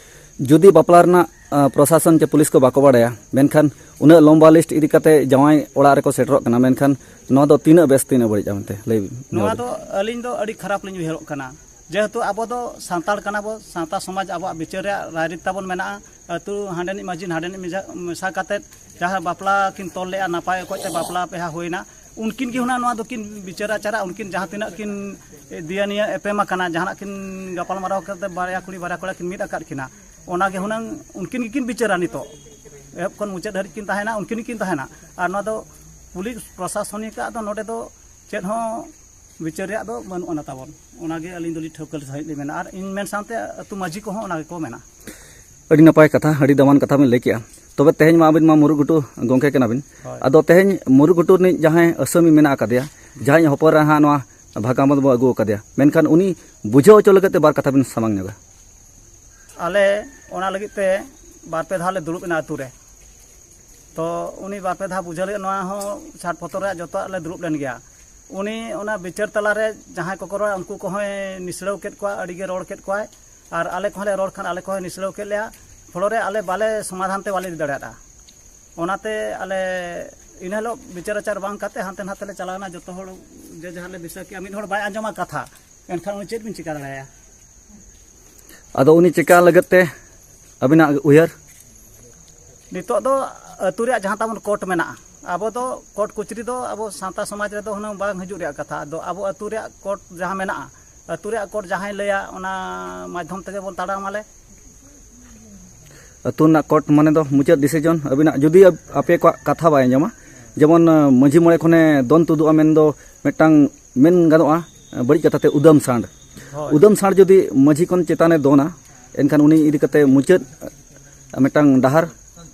ᱡᱩᱫᱤ ᱵᱟᱯᱞᱟ ᱨᱮᱱᱟᱜ, ᱟ, ᱯᱨᱚᱥᱟᱥᱚᱱ ᱪᱮ ᱯᱩᱞᱤᱥ ᱠᱚ ᱵᱟᱠᱚ ᱵᱟᱲᱟᱭᱟ, ᱢᱮᱱᱠᱷᱟᱱ ᱩᱱᱟᱹᱜ ᱞᱚᱢᱵᱟ ᱞᱤᱥᱴ ᱤᱫᱤ ᱠᱟᱛᱮ ᱡᱟᱶᱟᱭ ᱚᱲᱟᱜ ᱨᱮᱠᱚ ᱥᱮᱴᱮᱨᱚᱜ ᱠᱟᱱᱟ, ᱢᱮᱱᱠᱷᱟᱱ ᱱᱚᱣᱟ ᱫᱚ ᱛᱤᱱᱟᱹᱜ ᱵᱮᱥ, ᱛᱤᱱᱟᱹᱜ ᱵᱟᱹᱲᱤᱡᱼᱟ ᱢᱮᱱᱛᱮ ᱞᱟᱹᱭ ᱵᱤᱱ? ᱱᱚᱣᱟ ᱫᱚ ᱟᱹᱞᱤᱧ ᱫᱚ ᱟᱹᱰᱤ ᱠᱷᱟᱨᱟᱯ ᱞᱤᱧ ᱩᱭᱦᱟᱹᱨᱚᱜ ᱠᱟᱱᱟ, ᱡᱮᱦᱮᱛᱩ ᱟᱵᱚ ᱫᱚ ᱥᱟᱱᱛᱟᱲ ᱠᱟᱱᱟ ᱵᱚ, ᱥᱟᱶᱛᱟ ᱥᱚᱢᱟᱡᱽ ᱟᱵᱚᱣᱟᱜ ᱵᱤᱪᱟᱹᱨ ᱨᱮᱭᱟᱜ ᱨᱟᱭᱨᱤᱛ ᱛᱟᱵᱚᱱ ᱢᱮᱱᱟᱜᱼᱟ᱾ ᱟᱹᱛᱩ ᱦᱟᱸᱰᱮᱱᱤᱡ ᱢᱟᱹᱡᱷᱤ ᱱᱟᱸᱰᱮᱱᱤᱡ ᱢᱮᱥᱟ, ᱢᱮᱥᱟ ᱠᱟᱛᱮ ᱡᱟᱦᱟᱸ ᱵᱟᱯᱞᱟ ᱠᱤᱱ ᱛᱚᱞ ᱞᱮᱜᱼᱟ, ᱱᱟᱯᱟᱭ ᱚᱠᱚᱡ ᱛᱮ ᱵᱟᱯᱞᱟ ᱵᱤᱦᱟ ᱦᱩᱭᱱᱟ, ᱩᱱᱠᱤᱱ ᱜᱮ ᱦᱩᱱᱟᱹᱝ ᱱᱚᱣᱟ ᱫᱚᱠᱤᱱ ᱵᱤᱪᱟᱹᱨ ᱟᱪᱟᱨᱟ, ᱩᱱᱠᱤᱱ ᱡᱟᱦᱟᱸ ᱛᱤᱱᱟᱹᱜ ᱠᱤᱱ ᱫᱤᱭᱟᱹ ᱱᱤᱭᱟᱹ ᱮᱯᱮᱢ ᱟᱠᱟᱱᱟ, ᱡᱟᱦᱟᱱᱟᱜ ᱠᱤᱱ ᱜᱟᱯᱟᱞ ᱢᱟᱨᱟᱣ ᱠᱟᱛᱮ ᱵᱟᱨᱭᱟ ᱠᱩᱲᱤ ᱵᱟᱨᱭᱟ ᱠᱚᱲᱟ ᱠᱤᱱ ᱢᱤᱫ ᱟᱠᱟᱫ ᱠᱤᱱᱟ, ᱚᱱᱟ ᱜᱮ ᱦᱩᱱᱟᱹᱝ ᱩᱱᱠᱤᱱ ᱜᱮᱠᱤᱱ ᱵᱤᱪᱟᱹᱨᱟ ᱱᱤᱛᱚᱜ᱾ ᱮᱦᱚᱵ ᱠᱷᱚᱱ ᱢᱩᱪᱟᱹᱫ ᱫᱷᱟᱹᱨᱤᱡ ᱠᱤᱱ ᱛᱟᱦᱮᱱᱟ, ᱩᱱᱠᱤᱱ ᱜᱮᱠᱤᱱ ᱛᱟᱦᱮᱱᱟ᱾ ᱟᱨ ᱱᱚᱣᱟ ᱫᱚ ᱯᱩᱞᱤᱥ ᱯᱨᱚᱥᱟᱥᱚᱱᱤᱠᱟᱜ ᱫᱚ ᱱᱚᱰᱮ ᱫᱚ ᱪᱮᱫ ᱦᱚᱸ ᱵᱤᱪᱟᱹᱨ ᱨᱮᱭᱟᱜ ᱫᱚ ᱵᱟᱹᱱᱩᱜ ᱟᱱᱟ ᱛᱟᱵᱚᱱ᱾ ᱚᱱᱟᱜᱮ ᱟᱹᱞᱤᱧ ᱫᱚᱞᱤᱧ ᱴᱷᱟᱹᱣᱠᱟᱹ ᱥᱟᱺᱦᱤᱡ ᱞᱤᱧ ᱢᱮᱱᱟ᱾ ᱟᱨ ᱤᱧ ᱢᱮᱱ ᱥᱟᱶᱛᱮ ᱟᱹᱛᱩ ᱢᱟᱹᱡᱷᱤ ᱠᱚᱦᱚᱸ ᱚᱱᱟ ᱜᱮᱠᱚ ᱢᱮᱱᱟ᱾ ᱟᱹᱰᱤ ᱱᱟᱯᱟᱭ ᱠᱟᱛᱷᱟ, ᱟᱹᱰᱤ ᱫᱟᱢᱟᱱ ᱠᱟᱛᱷᱟ ᱵᱤᱱ ᱞᱟᱹᱭ ᱠᱮᱜᱼᱟ᱾ ᱛᱚᱵᱮ ᱛᱮᱦᱮᱧ ᱢᱟ ᱟᱹᱵᱤᱱ ᱢᱟ ᱢᱩᱨᱩᱜᱷᱩᱴᱩ ᱜᱚᱢᱠᱮ ᱠᱟᱱᱟ ᱵᱤᱱ᱾ ᱦᱳᱭ᱾ ᱟᱫᱚ ᱛᱮᱦᱮᱧ ᱢᱩᱨᱩᱜᱷᱩᱴᱩ ᱨᱤᱱᱤᱡ ᱡᱟᱦᱟᱸᱭ ᱟᱥᱟᱢᱤ ᱢᱮᱱᱟᱜ ᱟᱠᱟᱫᱮᱭᱟ, ᱡᱟᱦᱟᱸᱭ ᱦᱚᱯᱚᱱ ᱮᱨᱟ ᱦᱟᱸᱜ ᱱᱚᱣᱟ ᱵᱷᱟᱠᱟ ᱵᱚᱱ ᱵᱚ ᱟᱹᱜᱩ ᱟᱠᱟᱫᱮᱭᱟ, ᱢᱮᱱᱠᱷᱟᱱ ᱩᱱᱤ ᱵᱩᱡᱷᱟᱹᱣ ᱦᱚᱪᱚ ᱞᱟᱹᱜᱤᱫ ᱛᱮ ᱵᱟᱨ ᱠᱟᱛᱷᱟ ᱵᱤᱱ ᱥᱟᱢᱟᱝ ᱧᱚᱜᱟ᱾ ᱟᱞᱮ ᱚᱱᱟ ᱞᱟᱹᱜᱤᱫ ᱛᱮ ᱵᱟᱨ ᱯᱮ ᱫᱷᱟᱣ ᱞᱮ ᱫᱩᱲᱩᱵ ᱮᱱᱟ ᱟᱹᱛᱩ ᱨᱮ᱾ ᱛᱚ ᱩᱱᱤ ᱵᱟᱨ ᱯᱮ ᱫᱷᱟᱣ ᱵᱩᱡᱷᱟᱹᱣ ᱞᱟᱹᱜᱤᱫ, ᱱᱚᱣᱟ ᱦᱚᱸ ᱪᱷᱟᱴ ᱯᱚᱛᱚᱨ ᱨᱮᱭᱟᱜ ᱡᱚᱛᱚᱣᱟᱜ ᱞᱮ ᱫᱩᱲᱩᱵ ᱞᱮᱱ ᱜᱮᱭᱟ᱾ ᱩᱱᱤ ᱚᱱᱟ ᱵᱤᱪᱟᱹᱨ ᱛᱟᱞᱟᱨᱮ ᱡᱟᱦᱟᱸᱭ ᱠᱚᱠᱚ ᱨᱚᱲᱟ, ᱩᱱᱠᱩ ᱠᱚᱦᱚᱸᱭ ᱱᱤᱥᱲᱟᱹᱣ ᱠᱮᱫ ᱠᱚᱣᱟ, ᱟᱹᱰᱤ ᱜᱮ ᱨᱚᱲ ᱠᱮᱫ ᱠᱚᱣᱟᱭ᱾ ᱟᱨ ᱟᱞᱮ ᱠᱚᱦᱚᱸ ᱞᱮ ᱨᱚᱲ ᱠᱷᱟᱱ ᱟᱞᱮ ᱠᱚᱦᱚᱸᱭ ᱱᱤᱥᱲᱟᱹᱣ ᱠᱮᱫ ᱞᱮᱭᱟ᱾ ᱯᱷᱚᱞᱚ ᱨᱮ ᱟᱞᱮ ᱵᱟᱞᱮ ᱥᱚᱢᱟᱫᱷᱟᱱ ᱛᱮ ᱵᱟᱞᱮ ᱤᱫᱤ ᱫᱟᱲᱮᱭᱟᱫᱼᱟ᱾ ᱚᱱᱟᱛᱮ ᱟᱞᱮ ᱤᱱᱟᱹ ᱦᱤᱞᱳᱜ ᱵᱤᱪᱟᱹᱨ ᱟᱪᱟᱨ ᱵᱟᱝ ᱠᱟᱛᱮ ᱦᱟᱱᱛᱮ ᱱᱟᱛᱮ ᱞᱮ ᱪᱟᱞᱟᱣ ᱮᱱᱟ᱾ ᱡᱚᱛᱚ ᱦᱚᱲ ᱡᱮ ᱡᱟᱦᱟᱸ ᱞᱮ ᱫᱤᱥᱟᱹ ᱠᱮᱜᱼᱟ, ᱢᱤᱫ ᱦᱚᱲ ᱵᱟᱭ ᱟᱸᱡᱚᱢᱟ ᱠᱟᱛᱷᱟ, ᱮᱱᱠᱷᱟᱱ ᱩᱱᱤ ᱪᱮᱫ ᱵᱤᱱ ᱪᱤᱠᱟ ᱫᱟᱲᱮᱭᱟᱭᱟ? ᱟᱫᱚ ᱩᱱᱤ ᱪᱮᱠᱟ ᱞᱟᱹᱜᱤᱫ ᱛᱮ ᱟᱹᱵᱤᱱᱟᱜ ᱩᱭᱦᱟᱹᱨ? ᱱᱤᱛᱚᱜ ᱫᱚ ᱟᱹᱛᱩ ᱨᱮᱭᱟᱜ ᱡᱟᱦᱟᱸ ᱛᱟᱵᱚᱱ ᱠᱳᱨᱴ ᱢᱮᱱᱟᱜᱼᱟ, ᱟᱵᱚ ᱫᱚ ᱠᱳᱨᱴ ᱠᱚᱪᱟᱹᱨᱤ ᱫᱚ ᱟᱵᱚ ᱥᱟᱶᱛᱟ ᱥᱚᱢᱟᱡᱽ ᱨᱮᱫᱚ ᱦᱩᱱᱟᱹᱝ ᱵᱟᱝ ᱦᱤᱡᱩᱜ ᱨᱮᱭᱟᱜ ᱠᱟᱛᱷᱟ᱾ ᱟᱫᱚ ᱟᱵᱚ ᱟᱹᱛᱩ ᱨᱮᱭᱟᱜ ᱠᱳᱨᱴ ᱡᱟᱦᱟᱸ ᱢᱮᱱᱟᱜᱼᱟ, ᱟᱹᱛᱩ ᱨᱮᱭᱟᱜ ᱠᱳᱨᱴ ᱡᱟᱦᱟᱸᱭ ᱞᱟᱹᱭᱟ, ᱚᱱᱟ ᱢᱟᱫᱽᱫᱷᱚᱢ ᱛᱮᱜᱮ ᱵᱚᱱ ᱛᱟᱲᱟᱢ ᱟᱞᱮ᱾ ᱟᱹᱛᱩ ᱨᱮᱱᱟᱜ ᱠᱳᱨᱴ ᱢᱟᱱᱮ ᱫᱚ ᱢᱩᱪᱟᱹᱫ ᱰᱤᱥᱤᱡᱚᱱ ᱟᱹᱵᱤᱱᱟᱜ᱾ ᱡᱩᱫᱤ ᱟᱯ-, ᱟᱯᱮ ᱠᱚᱣᱟᱜ ᱠᱟᱛᱷᱟ ᱵᱟᱭ ᱟᱸᱡᱚᱢᱟ, ᱡᱮᱢᱚᱱ, ᱟᱸ, ᱢᱟᱹᱡᱷᱤ ᱢᱚᱬᱮ ᱠᱷᱚᱱᱮ ᱫᱚᱱ ᱛᱩᱫᱩᱜᱼᱟ, ᱢᱮᱱᱫᱚ ᱢᱤᱫᱴᱟᱝ ᱢᱮᱱ ᱜᱟᱱᱚᱜᱼᱟ, ᱟᱸ, ᱵᱟᱹᱲᱤᱡ ᱠᱟᱛᱷᱟ ᱛᱮ ᱩᱫᱟᱹᱢ ᱥᱟᱸᱰ᱾ ᱦᱳᱭ᱾ ᱩᱫᱟᱹᱢ ᱥᱟᱸᱰ ᱡᱩᱫᱤ ᱢᱟᱹᱡᱷᱤ ᱠᱷᱚᱱ ᱪᱮᱛᱟᱱᱮ ᱫᱚᱱᱟ, ᱮᱱᱠᱷᱟᱱ ᱩᱱᱤ ᱤᱫᱤ ᱠᱟᱛᱮ ᱢᱩᱪᱟᱹᱫ, ᱟᱸ, ᱢᱤᱫᱴᱟᱝ ᱰᱟᱦᱟᱨ,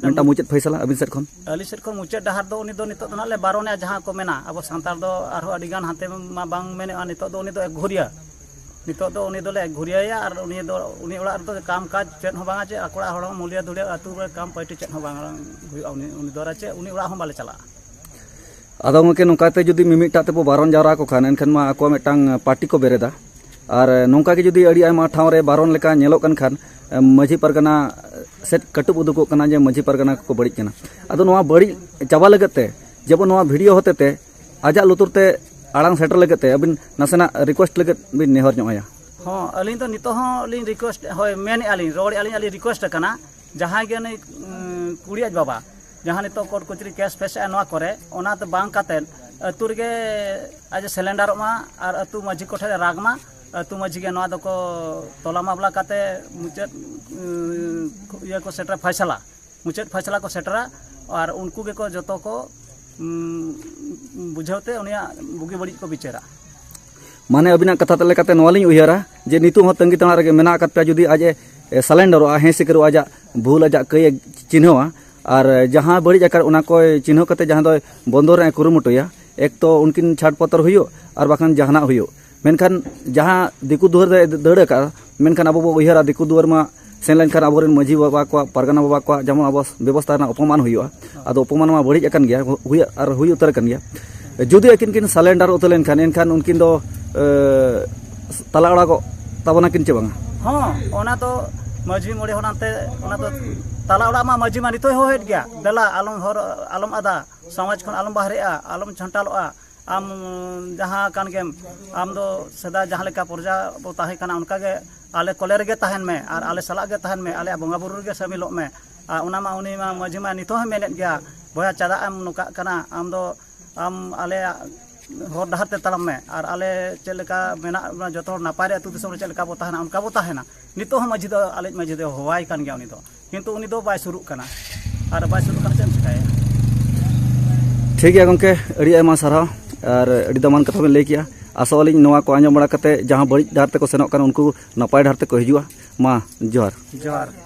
ᱢᱤᱫᱴᱟᱝ ᱢᱩᱪᱟᱹᱫ ᱯᱷᱚᱭᱥᱟᱞᱟ ᱟᱹᱵᱤᱱ ᱥᱮᱫ ᱠᱷᱚᱱ? ᱟᱹᱞᱤᱧ ᱥᱮᱫ ᱠᱷᱚᱱ ᱢᱩᱪᱟᱹᱫ ᱰᱟᱦᱟᱨ ᱫᱚ ᱩᱱᱤ ᱫᱚ ᱱᱤᱛᱚᱜ ᱫᱚ ᱱᱟᱦᱟᱜ ᱞᱮ ᱵᱟᱨᱚᱱᱮᱭᱟ, ᱡᱟᱦᱟᱸ ᱠᱚ ᱢᱮᱱᱟ ᱟᱵᱚ ᱥᱟᱱᱛᱟᱲ ᱫᱚ ᱟᱨᱦᱚᱸ ᱟᱹᱰᱤ ᱜᱟᱱ ᱦᱟᱱᱛᱮ ᱢᱟ ᱵᱟᱝ ᱢᱮᱱᱮᱜᱼᱟ, ᱱᱤᱛᱚᱜ ᱫᱚ ᱩᱱᱤ ᱫᱚ ᱮᱠ ᱜᱷᱩᱨᱤᱭᱟᱹ᱾ ᱱᱤᱛᱚᱜ ᱫᱚ ᱩᱱᱤ ᱫᱚᱞᱮ ᱮᱠ ᱜᱷᱩᱨᱤᱭᱟᱹᱭᱟ ᱟᱨ ᱩᱱᱤ ᱫᱚ, ᱩᱱᱤ ᱚᱲᱟᱜ ᱨᱮᱫᱚ ᱠᱟᱢ ᱠᱟᱡᱽ ᱪᱮᱫ ᱦᱚᱸ ᱵᱟᱝᱟ, ᱪᱮ ᱟᱠᱚ ᱚᱲᱟᱜ ᱦᱚᱲ ᱦᱚᱸ ᱢᱩᱞᱤᱭᱟᱹ ᱫᱷᱩᱲᱤᱭᱟᱹ ᱟᱹᱛᱩ ᱨᱮ ᱠᱟᱢ ᱯᱟᱹᱴᱤ ᱪᱮᱫ ᱦᱚᱸ ᱵᱟᱝ ᱦᱩᱭᱩᱜᱼᱟ ᱩᱱᱤ, ᱩᱱᱤ ᱫᱚ, ᱟᱨ ᱪᱮᱫ ᱩᱱᱤ ᱚᱲᱟᱜ ᱦᱚᱸ ᱵᱟᱞᱮ ᱪᱟᱞᱟᱜᱼᱟ᱾ ᱟᱫᱚ ᱜᱚᱢᱠᱮ, ᱱᱚᱝᱠᱟ ᱛᱮ ᱡᱩᱫᱤ ᱢᱤᱢᱤᱫᱴᱟᱜ ᱛᱮᱵᱚ ᱵᱟᱨᱚᱱ ᱡᱟᱣᱨᱟ ᱟᱠᱚ ᱠᱷᱟᱱ, ᱮᱱᱠᱷᱟᱱ ᱢᱟ ᱟᱠᱚᱣᱟᱜ ᱢᱤᱫᱴᱟᱝ ᱯᱟᱨᱴᱤ ᱠᱚ ᱵᱮᱨᱮᱫᱟ᱾ ᱟᱨ ᱱᱚᱝᱠᱟ ᱜᱮ ᱡᱩᱫᱤ ᱟᱹᱰᱤ ᱟᱭᱢᱟ ᱴᱷᱟᱶ ᱨᱮ ᱵᱟᱨᱚᱱ ᱞᱮᱠᱟ ᱧᱮᱞᱚᱜ ᱠᱟᱱ ᱠᱷᱟᱱ, ᱢᱟᱹᱡᱷᱤ ᱯᱟᱨᱜᱟᱱᱟ ᱥᱮᱫ ᱠᱟᱹᱴᱩᱵ ᱩᱫᱩᱜᱚᱜ ᱠᱟᱱᱟ ᱡᱮ ᱢᱟᱹᱡᱷᱤ ᱯᱟᱨᱜᱟᱱᱟ ᱠᱚᱠᱚ ᱵᱟᱹᱲᱤᱡ ᱠᱟᱱᱟ᱾ ᱟᱫᱚ ᱱᱚᱣᱟ ᱵᱟᱹᱲᱤᱡ ᱪᱟᱵᱟ ᱞᱟᱹᱜᱤᱫ ᱛᱮ, ᱡᱮᱢᱚᱱ ᱱᱚᱣᱟ ᱵᱷᱤᱰᱤᱭᱳ ᱦᱚᱛᱮ ᱛᱮ ᱟᱡᱟᱜ ᱞᱩᱛᱩᱨ ᱛᱮ ᱟᱲᱟᱝ ᱥᱮᱴᱮᱨ ᱞᱟᱹᱜᱤᱫ ᱛᱮ ᱟᱹᱵᱤᱱ ᱱᱟᱥᱮᱱᱟᱜ ᱨᱤᱠᱩᱭᱮᱥᱴ ᱞᱟᱹᱜᱤᱫ ᱵᱤᱱ ᱱᱮᱦᱚᱨ ᱧᱚᱜ ᱟᱭᱟ᱾ ᱦᱚᱸ, ᱟᱹᱞᱤᱧ ᱫᱚ ᱱᱤᱛᱚᱜ ᱦᱚᱸ ᱞᱤᱧ ᱨᱤᱠᱩᱭᱮᱥᱴ, ᱦᱳᱭ, ᱢᱮᱱᱮᱫᱼᱟ ᱞᱤᱧ, ᱨᱚᱲᱮᱫᱼᱟ ᱞᱤᱧ, ᱟᱹᱞᱤᱧ ᱨᱤᱠᱩᱭᱮᱥᱴ ᱟᱠᱟᱱᱟ, ᱡᱟᱦᱟᱸᱭ ᱜᱮ ᱱᱩᱭ, ᱩᱸ, ᱠᱩᱲᱤ ᱟᱡ ᱵᱟᱵᱟ, ᱡᱟᱦᱟᱸ ᱱᱤᱛᱚᱜ ᱠᱳᱨᱴ ᱠᱚᱪᱟᱹᱨᱤ ᱠᱮᱥ ᱯᱷᱮᱥ ᱮᱜᱼᱟ ᱱᱚᱣᱟ ᱠᱚᱨᱮ, ᱚᱱᱟ ᱫᱚ ᱵᱟᱝ ᱠᱟᱛᱮᱫ ᱟᱹᱛᱩ ᱨᱮᱜᱮ ᱟᱡ ᱮ ᱥᱮᱞᱮᱱᱰᱟᱨᱚᱜ ᱢᱟ ᱟᱨ ᱟᱹᱛᱩ ᱢᱟᱹᱡᱷᱤ ᱠᱚᱴᱷᱮᱱ ᱮ ᱨᱟᱜᱽ ᱢᱟ᱾ ᱟᱹᱛᱩ ᱢᱟᱹᱡᱷᱤ ᱜᱮ ᱱᱚᱣᱟ ᱫᱚᱠᱚ ᱛᱚᱞᱟ ᱢᱟᱢᱞᱟ ᱠᱟᱛᱮ ᱢᱩᱪᱟᱹᱫ, ᱩᱸ, ᱤᱭᱟᱹ ᱠᱚ ᱥᱮᱴᱮᱨᱟ, ᱯᱷᱟᱭᱥᱟᱞᱟ, ᱢᱩᱪᱟᱹᱫ ᱯᱷᱟᱭᱥᱟᱞᱟ ᱠᱚ ᱥᱮᱴᱮᱨᱟ᱾ ᱟᱨ ᱩᱱᱠᱩ ᱜᱮᱠᱚ ᱡᱚᱛᱚ ᱠᱚ, ᱩᱸ, ᱵᱩᱡᱷᱟᱹᱣ ᱛᱮ ᱩᱱᱤᱭᱟᱜ ᱵᱩᱜᱤ ᱵᱟᱹᱲᱤᱡ ᱠᱚ ᱵᱤᱪᱟᱹᱨᱟ᱾ ᱢᱟᱱᱮ ᱟᱹᱵᱤᱱᱟᱜ ᱠᱟᱛᱷᱟ ᱞᱮᱠᱟᱛᱮ ᱱᱚᱣᱟ ᱞᱤᱧ ᱩᱭᱦᱟᱹᱨᱟ ᱡᱮ ᱱᱤᱛᱚᱜ ᱦᱚᱸ ᱛᱟᱺᱜᱤ ᱛᱟᱲᱟᱜ ᱨᱮᱜᱮ ᱢᱮᱱᱟᱜ ᱟᱠᱟᱫ ᱯᱮᱭᱟ᱾ ᱡᱩᱫᱤ ᱟᱡ ᱮ ᱥᱟᱞᱮᱱᱰᱟᱨᱚᱜᱼᱟ, ᱦᱮᱸ ᱥᱤᱠᱟᱹᱨᱚᱜᱼᱟ, ᱟᱡᱟᱜ ᱵᱷᱩᱞ, ᱟᱡᱟᱜ ᱠᱟᱹᱭ ᱮ ᱪᱤᱱᱦᱟᱹᱣᱟ, ᱟᱨ ᱡᱟᱦᱟᱸ ᱵᱟᱹᱲᱤᱡ ᱟᱠᱟᱫ, ᱚᱱᱟ ᱠᱚ ᱪᱤᱱᱦᱟᱹᱣ ᱠᱟᱛᱮ ᱡᱟᱦᱟᱸ ᱫᱚ ᱵᱚᱱᱫᱚ ᱨᱮᱱᱟᱜ ᱮ ᱠᱩᱨᱩᱢᱩᱴᱩᱭᱟ, ᱮᱠ ᱛᱚ ᱩᱱᱠᱤᱱ ᱪᱷᱟᱴ ᱯᱚᱛᱚᱨ ᱦᱩᱭᱩᱜ, ᱟᱨ ᱵᱟᱠᱷᱟᱱ ᱡᱟᱦᱟᱱᱟᱜ ᱦᱩᱭᱩᱜ᱾ ᱢᱮᱱᱠᱷᱟᱱ ᱡᱟᱦᱟᱸ ᱫᱤᱠᱩ ᱫᱩᱣᱟᱹᱨ ᱨᱮ ᱫᱟᱹᱲ ᱟᱠᱟᱫᱼᱟ, ᱢᱮᱱᱠᱷᱟᱱ ᱟᱵᱚ ᱵᱚ ᱩᱭᱦᱟᱹᱨᱟ, ᱫᱤᱠᱩ ᱫᱩᱣᱟᱹᱨ ᱢᱟ ᱥᱮᱱ ᱞᱮᱱᱠᱷᱟᱱ ᱟᱵᱚᱨᱮᱱ ᱢᱟᱹᱡᱷᱤ ᱵᱟᱵᱟ ᱠᱚᱣᱟᱜ, ᱯᱟᱨᱜᱟᱱᱟ ᱵᱟᱵᱟ ᱠᱚᱣᱟᱜ ᱡᱮᱢᱚᱱ ᱟᱵᱚ ᱵᱮᱵᱚᱥᱛᱷᱟ ᱨᱮᱱᱟᱜ ᱚᱯᱚᱢᱟᱱ ᱦᱩᱭᱩᱜᱼᱟ᱾ ᱟᱫᱚ ᱚᱯᱚᱢᱟᱱ ᱢᱟ ᱵᱟᱹᱲᱤᱡ ᱟᱠᱟᱱ ᱜᱮᱭᱟ, ᱦᱩᱭ ᱟᱨ ᱦᱩᱭ ᱩᱛᱟᱹᱨ ᱟᱠᱟᱱ ᱜᱮᱭᱟ᱾ ᱡᱩᱫᱤ ᱟᱹᱠᱤᱱ ᱠᱤᱱ ᱥᱟᱞᱮᱱᱰᱟᱨ ᱩᱛᱟᱹᱨ ᱞᱮᱱᱠᱷᱟᱱ, ᱮᱱᱠᱷᱟᱱ ᱩᱱᱠᱤᱱ ᱫᱚ, ᱮ, ᱛᱟᱞᱟ ᱚᱲᱟᱜᱚᱜ ᱛᱟᱵᱚᱱᱟᱠᱤᱱ ᱪᱮ ᱵᱟᱝᱟ? ᱦᱚᱸ, ᱚᱱᱟ ᱫᱚ ᱢᱟᱹᱡᱷᱤ ᱢᱚᱬᱮ ᱦᱚᱲ ᱟᱱᱛᱮ, ᱚᱱᱟ ᱫᱚ ᱛᱟᱞᱟ ᱚᱲᱟᱜ ᱢᱟ ᱢᱟᱹᱡᱷᱤ ᱢᱟ ᱱᱤᱛᱚᱜ ᱦᱚᱸ ᱦᱚᱦᱚᱭᱮᱫ ᱜᱮᱭᱟ, "ᱫᱮᱞᱟ, ᱟᱞᱚᱢ ᱦᱚᱨ, ᱟᱞᱚᱢ ᱟᱫᱟ, ᱥᱚᱢᱟᱡᱽ ᱠᱷᱚᱱ ᱟᱞᱚᱢ ᱵᱟᱦᱨᱮᱜᱼᱟ, ᱟᱞᱚᱢ ᱪᱷᱟᱱᱴᱟᱞᱚᱜᱼᱟ, ᱟᱢ ᱡᱟᱦᱟᱸ ᱠᱟᱱ ᱜᱮᱢ, ᱟᱢ ᱫᱚ ᱥᱮᱫᱟᱭ ᱡᱟᱦᱟᱸ ᱞᱮᱠᱟ ᱯᱨᱚᱡᱟ ᱵᱚ ᱛᱟᱦᱮᱸ ᱠᱟᱱᱟ, ᱚᱱᱠᱟ ᱜᱮ ᱟᱞᱮ ᱠᱚᱞᱮ ᱨᱮᱜᱮ ᱛᱟᱦᱮᱱ ᱢᱮ ᱟᱨ ᱟᱞᱮ ᱥᱟᱞᱟᱜ ᱜᱮ ᱛᱟᱦᱮᱱ ᱢᱮ, ᱟᱞᱮᱭᱟᱜ ᱵᱚᱸᱜᱟ ᱵᱩᱨᱩ ᱨᱮᱜᱮ ᱥᱟᱹᱢᱤᱞᱚᱜ ᱢᱮ᱾" ᱟᱨ ᱚᱱᱟ ᱢᱟ ᱩᱱᱤ ᱢᱟ ᱢᱟᱹᱡᱷᱤ ᱢᱟ ᱱᱤᱛᱚᱜ ᱦᱚᱸᱭ ᱢᱮᱱᱮᱫ ᱜᱮᱭᱟ, "ᱵᱚᱭᱦᱟ, ᱪᱮᱫᱟᱜ ᱮᱢ ᱱᱚᱝᱠᱟᱜ ᱠᱟᱱᱟ? ᱟᱢ ᱫᱚ, ᱟᱢ ᱟᱞᱮᱭᱟᱜ ᱦᱚᱨ ᱰᱟᱦᱟᱨ ᱛᱮ ᱛᱟᱲᱟᱢ ᱢᱮ, ᱟᱨ ᱟᱞᱮ ᱪᱮᱫ ᱞᱮᱠᱟ ᱢᱮᱱᱟᱜ ᱵᱚᱱᱟ, ᱡᱚᱛᱚ ᱦᱚᱲ ᱱᱟᱯᱟᱭ ᱨᱮ ᱟᱹᱛᱩ ᱫᱤᱥᱚᱢ ᱨᱮ ᱪᱮᱫ ᱞᱮᱠᱟ ᱵᱚ ᱛᱟᱦᱮᱱᱟ, ᱚᱱᱠᱟ ᱵᱚ ᱛᱟᱦᱮᱱᱟ᱾" ᱱᱤᱛᱚᱜ ᱦᱚᱸ ᱢᱟᱹᱡᱷᱤ ᱫᱚ, ᱟᱞᱮ ᱢᱟᱹᱡᱷᱤ ᱫᱚ ᱦᱚᱦᱚᱣᱟᱭ ᱠᱟᱱ ᱜᱮᱭᱟ ᱩᱱᱤ ᱫᱚ, ᱠᱤᱱᱛᱩ ᱩᱱᱤ ᱫᱚ ᱵᱟᱭ ᱥᱩᱨᱩᱜ ᱠᱟᱱᱟ ᱟᱨ ᱵᱟᱭ ᱥᱩᱨᱩᱜ ᱠᱟᱱᱟ, ᱪᱮᱫ ᱮᱢ ᱪᱤᱠᱟᱹᱭᱟ? ᱴᱷᱤᱠ ᱜᱮᱭᱟ ᱜᱚᱢᱠᱮ, ᱟᱹᱰᱤ ᱟᱭᱢᱟ ᱥᱟᱨᱦᱟᱣ ᱟᱨ ᱟᱹᱰᱤ ᱫᱟᱢᱟᱱ ᱠᱟᱛᱷᱟ ᱵᱮᱱ ᱞᱟᱹᱭ ᱠᱮᱜᱼᱟ᱾ ᱟᱥᱚᱜ ᱟᱹᱞᱤᱧ ᱱᱚᱣᱟ ᱠᱚ ᱟᱸᱡᱚᱢ ᱵᱟᱲᱟ ᱠᱟᱛᱮ ᱡᱟᱦᱟᱸ ᱵᱟᱹᱲᱤᱡ ᱰᱟᱦᱟᱨ ᱛᱮᱠᱚ ᱥᱮᱱᱚᱜ ᱠᱟᱱᱟ, ᱩᱱᱠᱩ ᱱᱟᱯᱟᱭ ᱰᱟᱦᱟᱨ ᱛᱮᱠᱚ ᱦᱤᱡᱩᱜᱼᱟ᱾ ᱢᱟ, ᱡᱚᱦᱟᱨ᱾ ᱡᱚᱦᱟᱨ᱾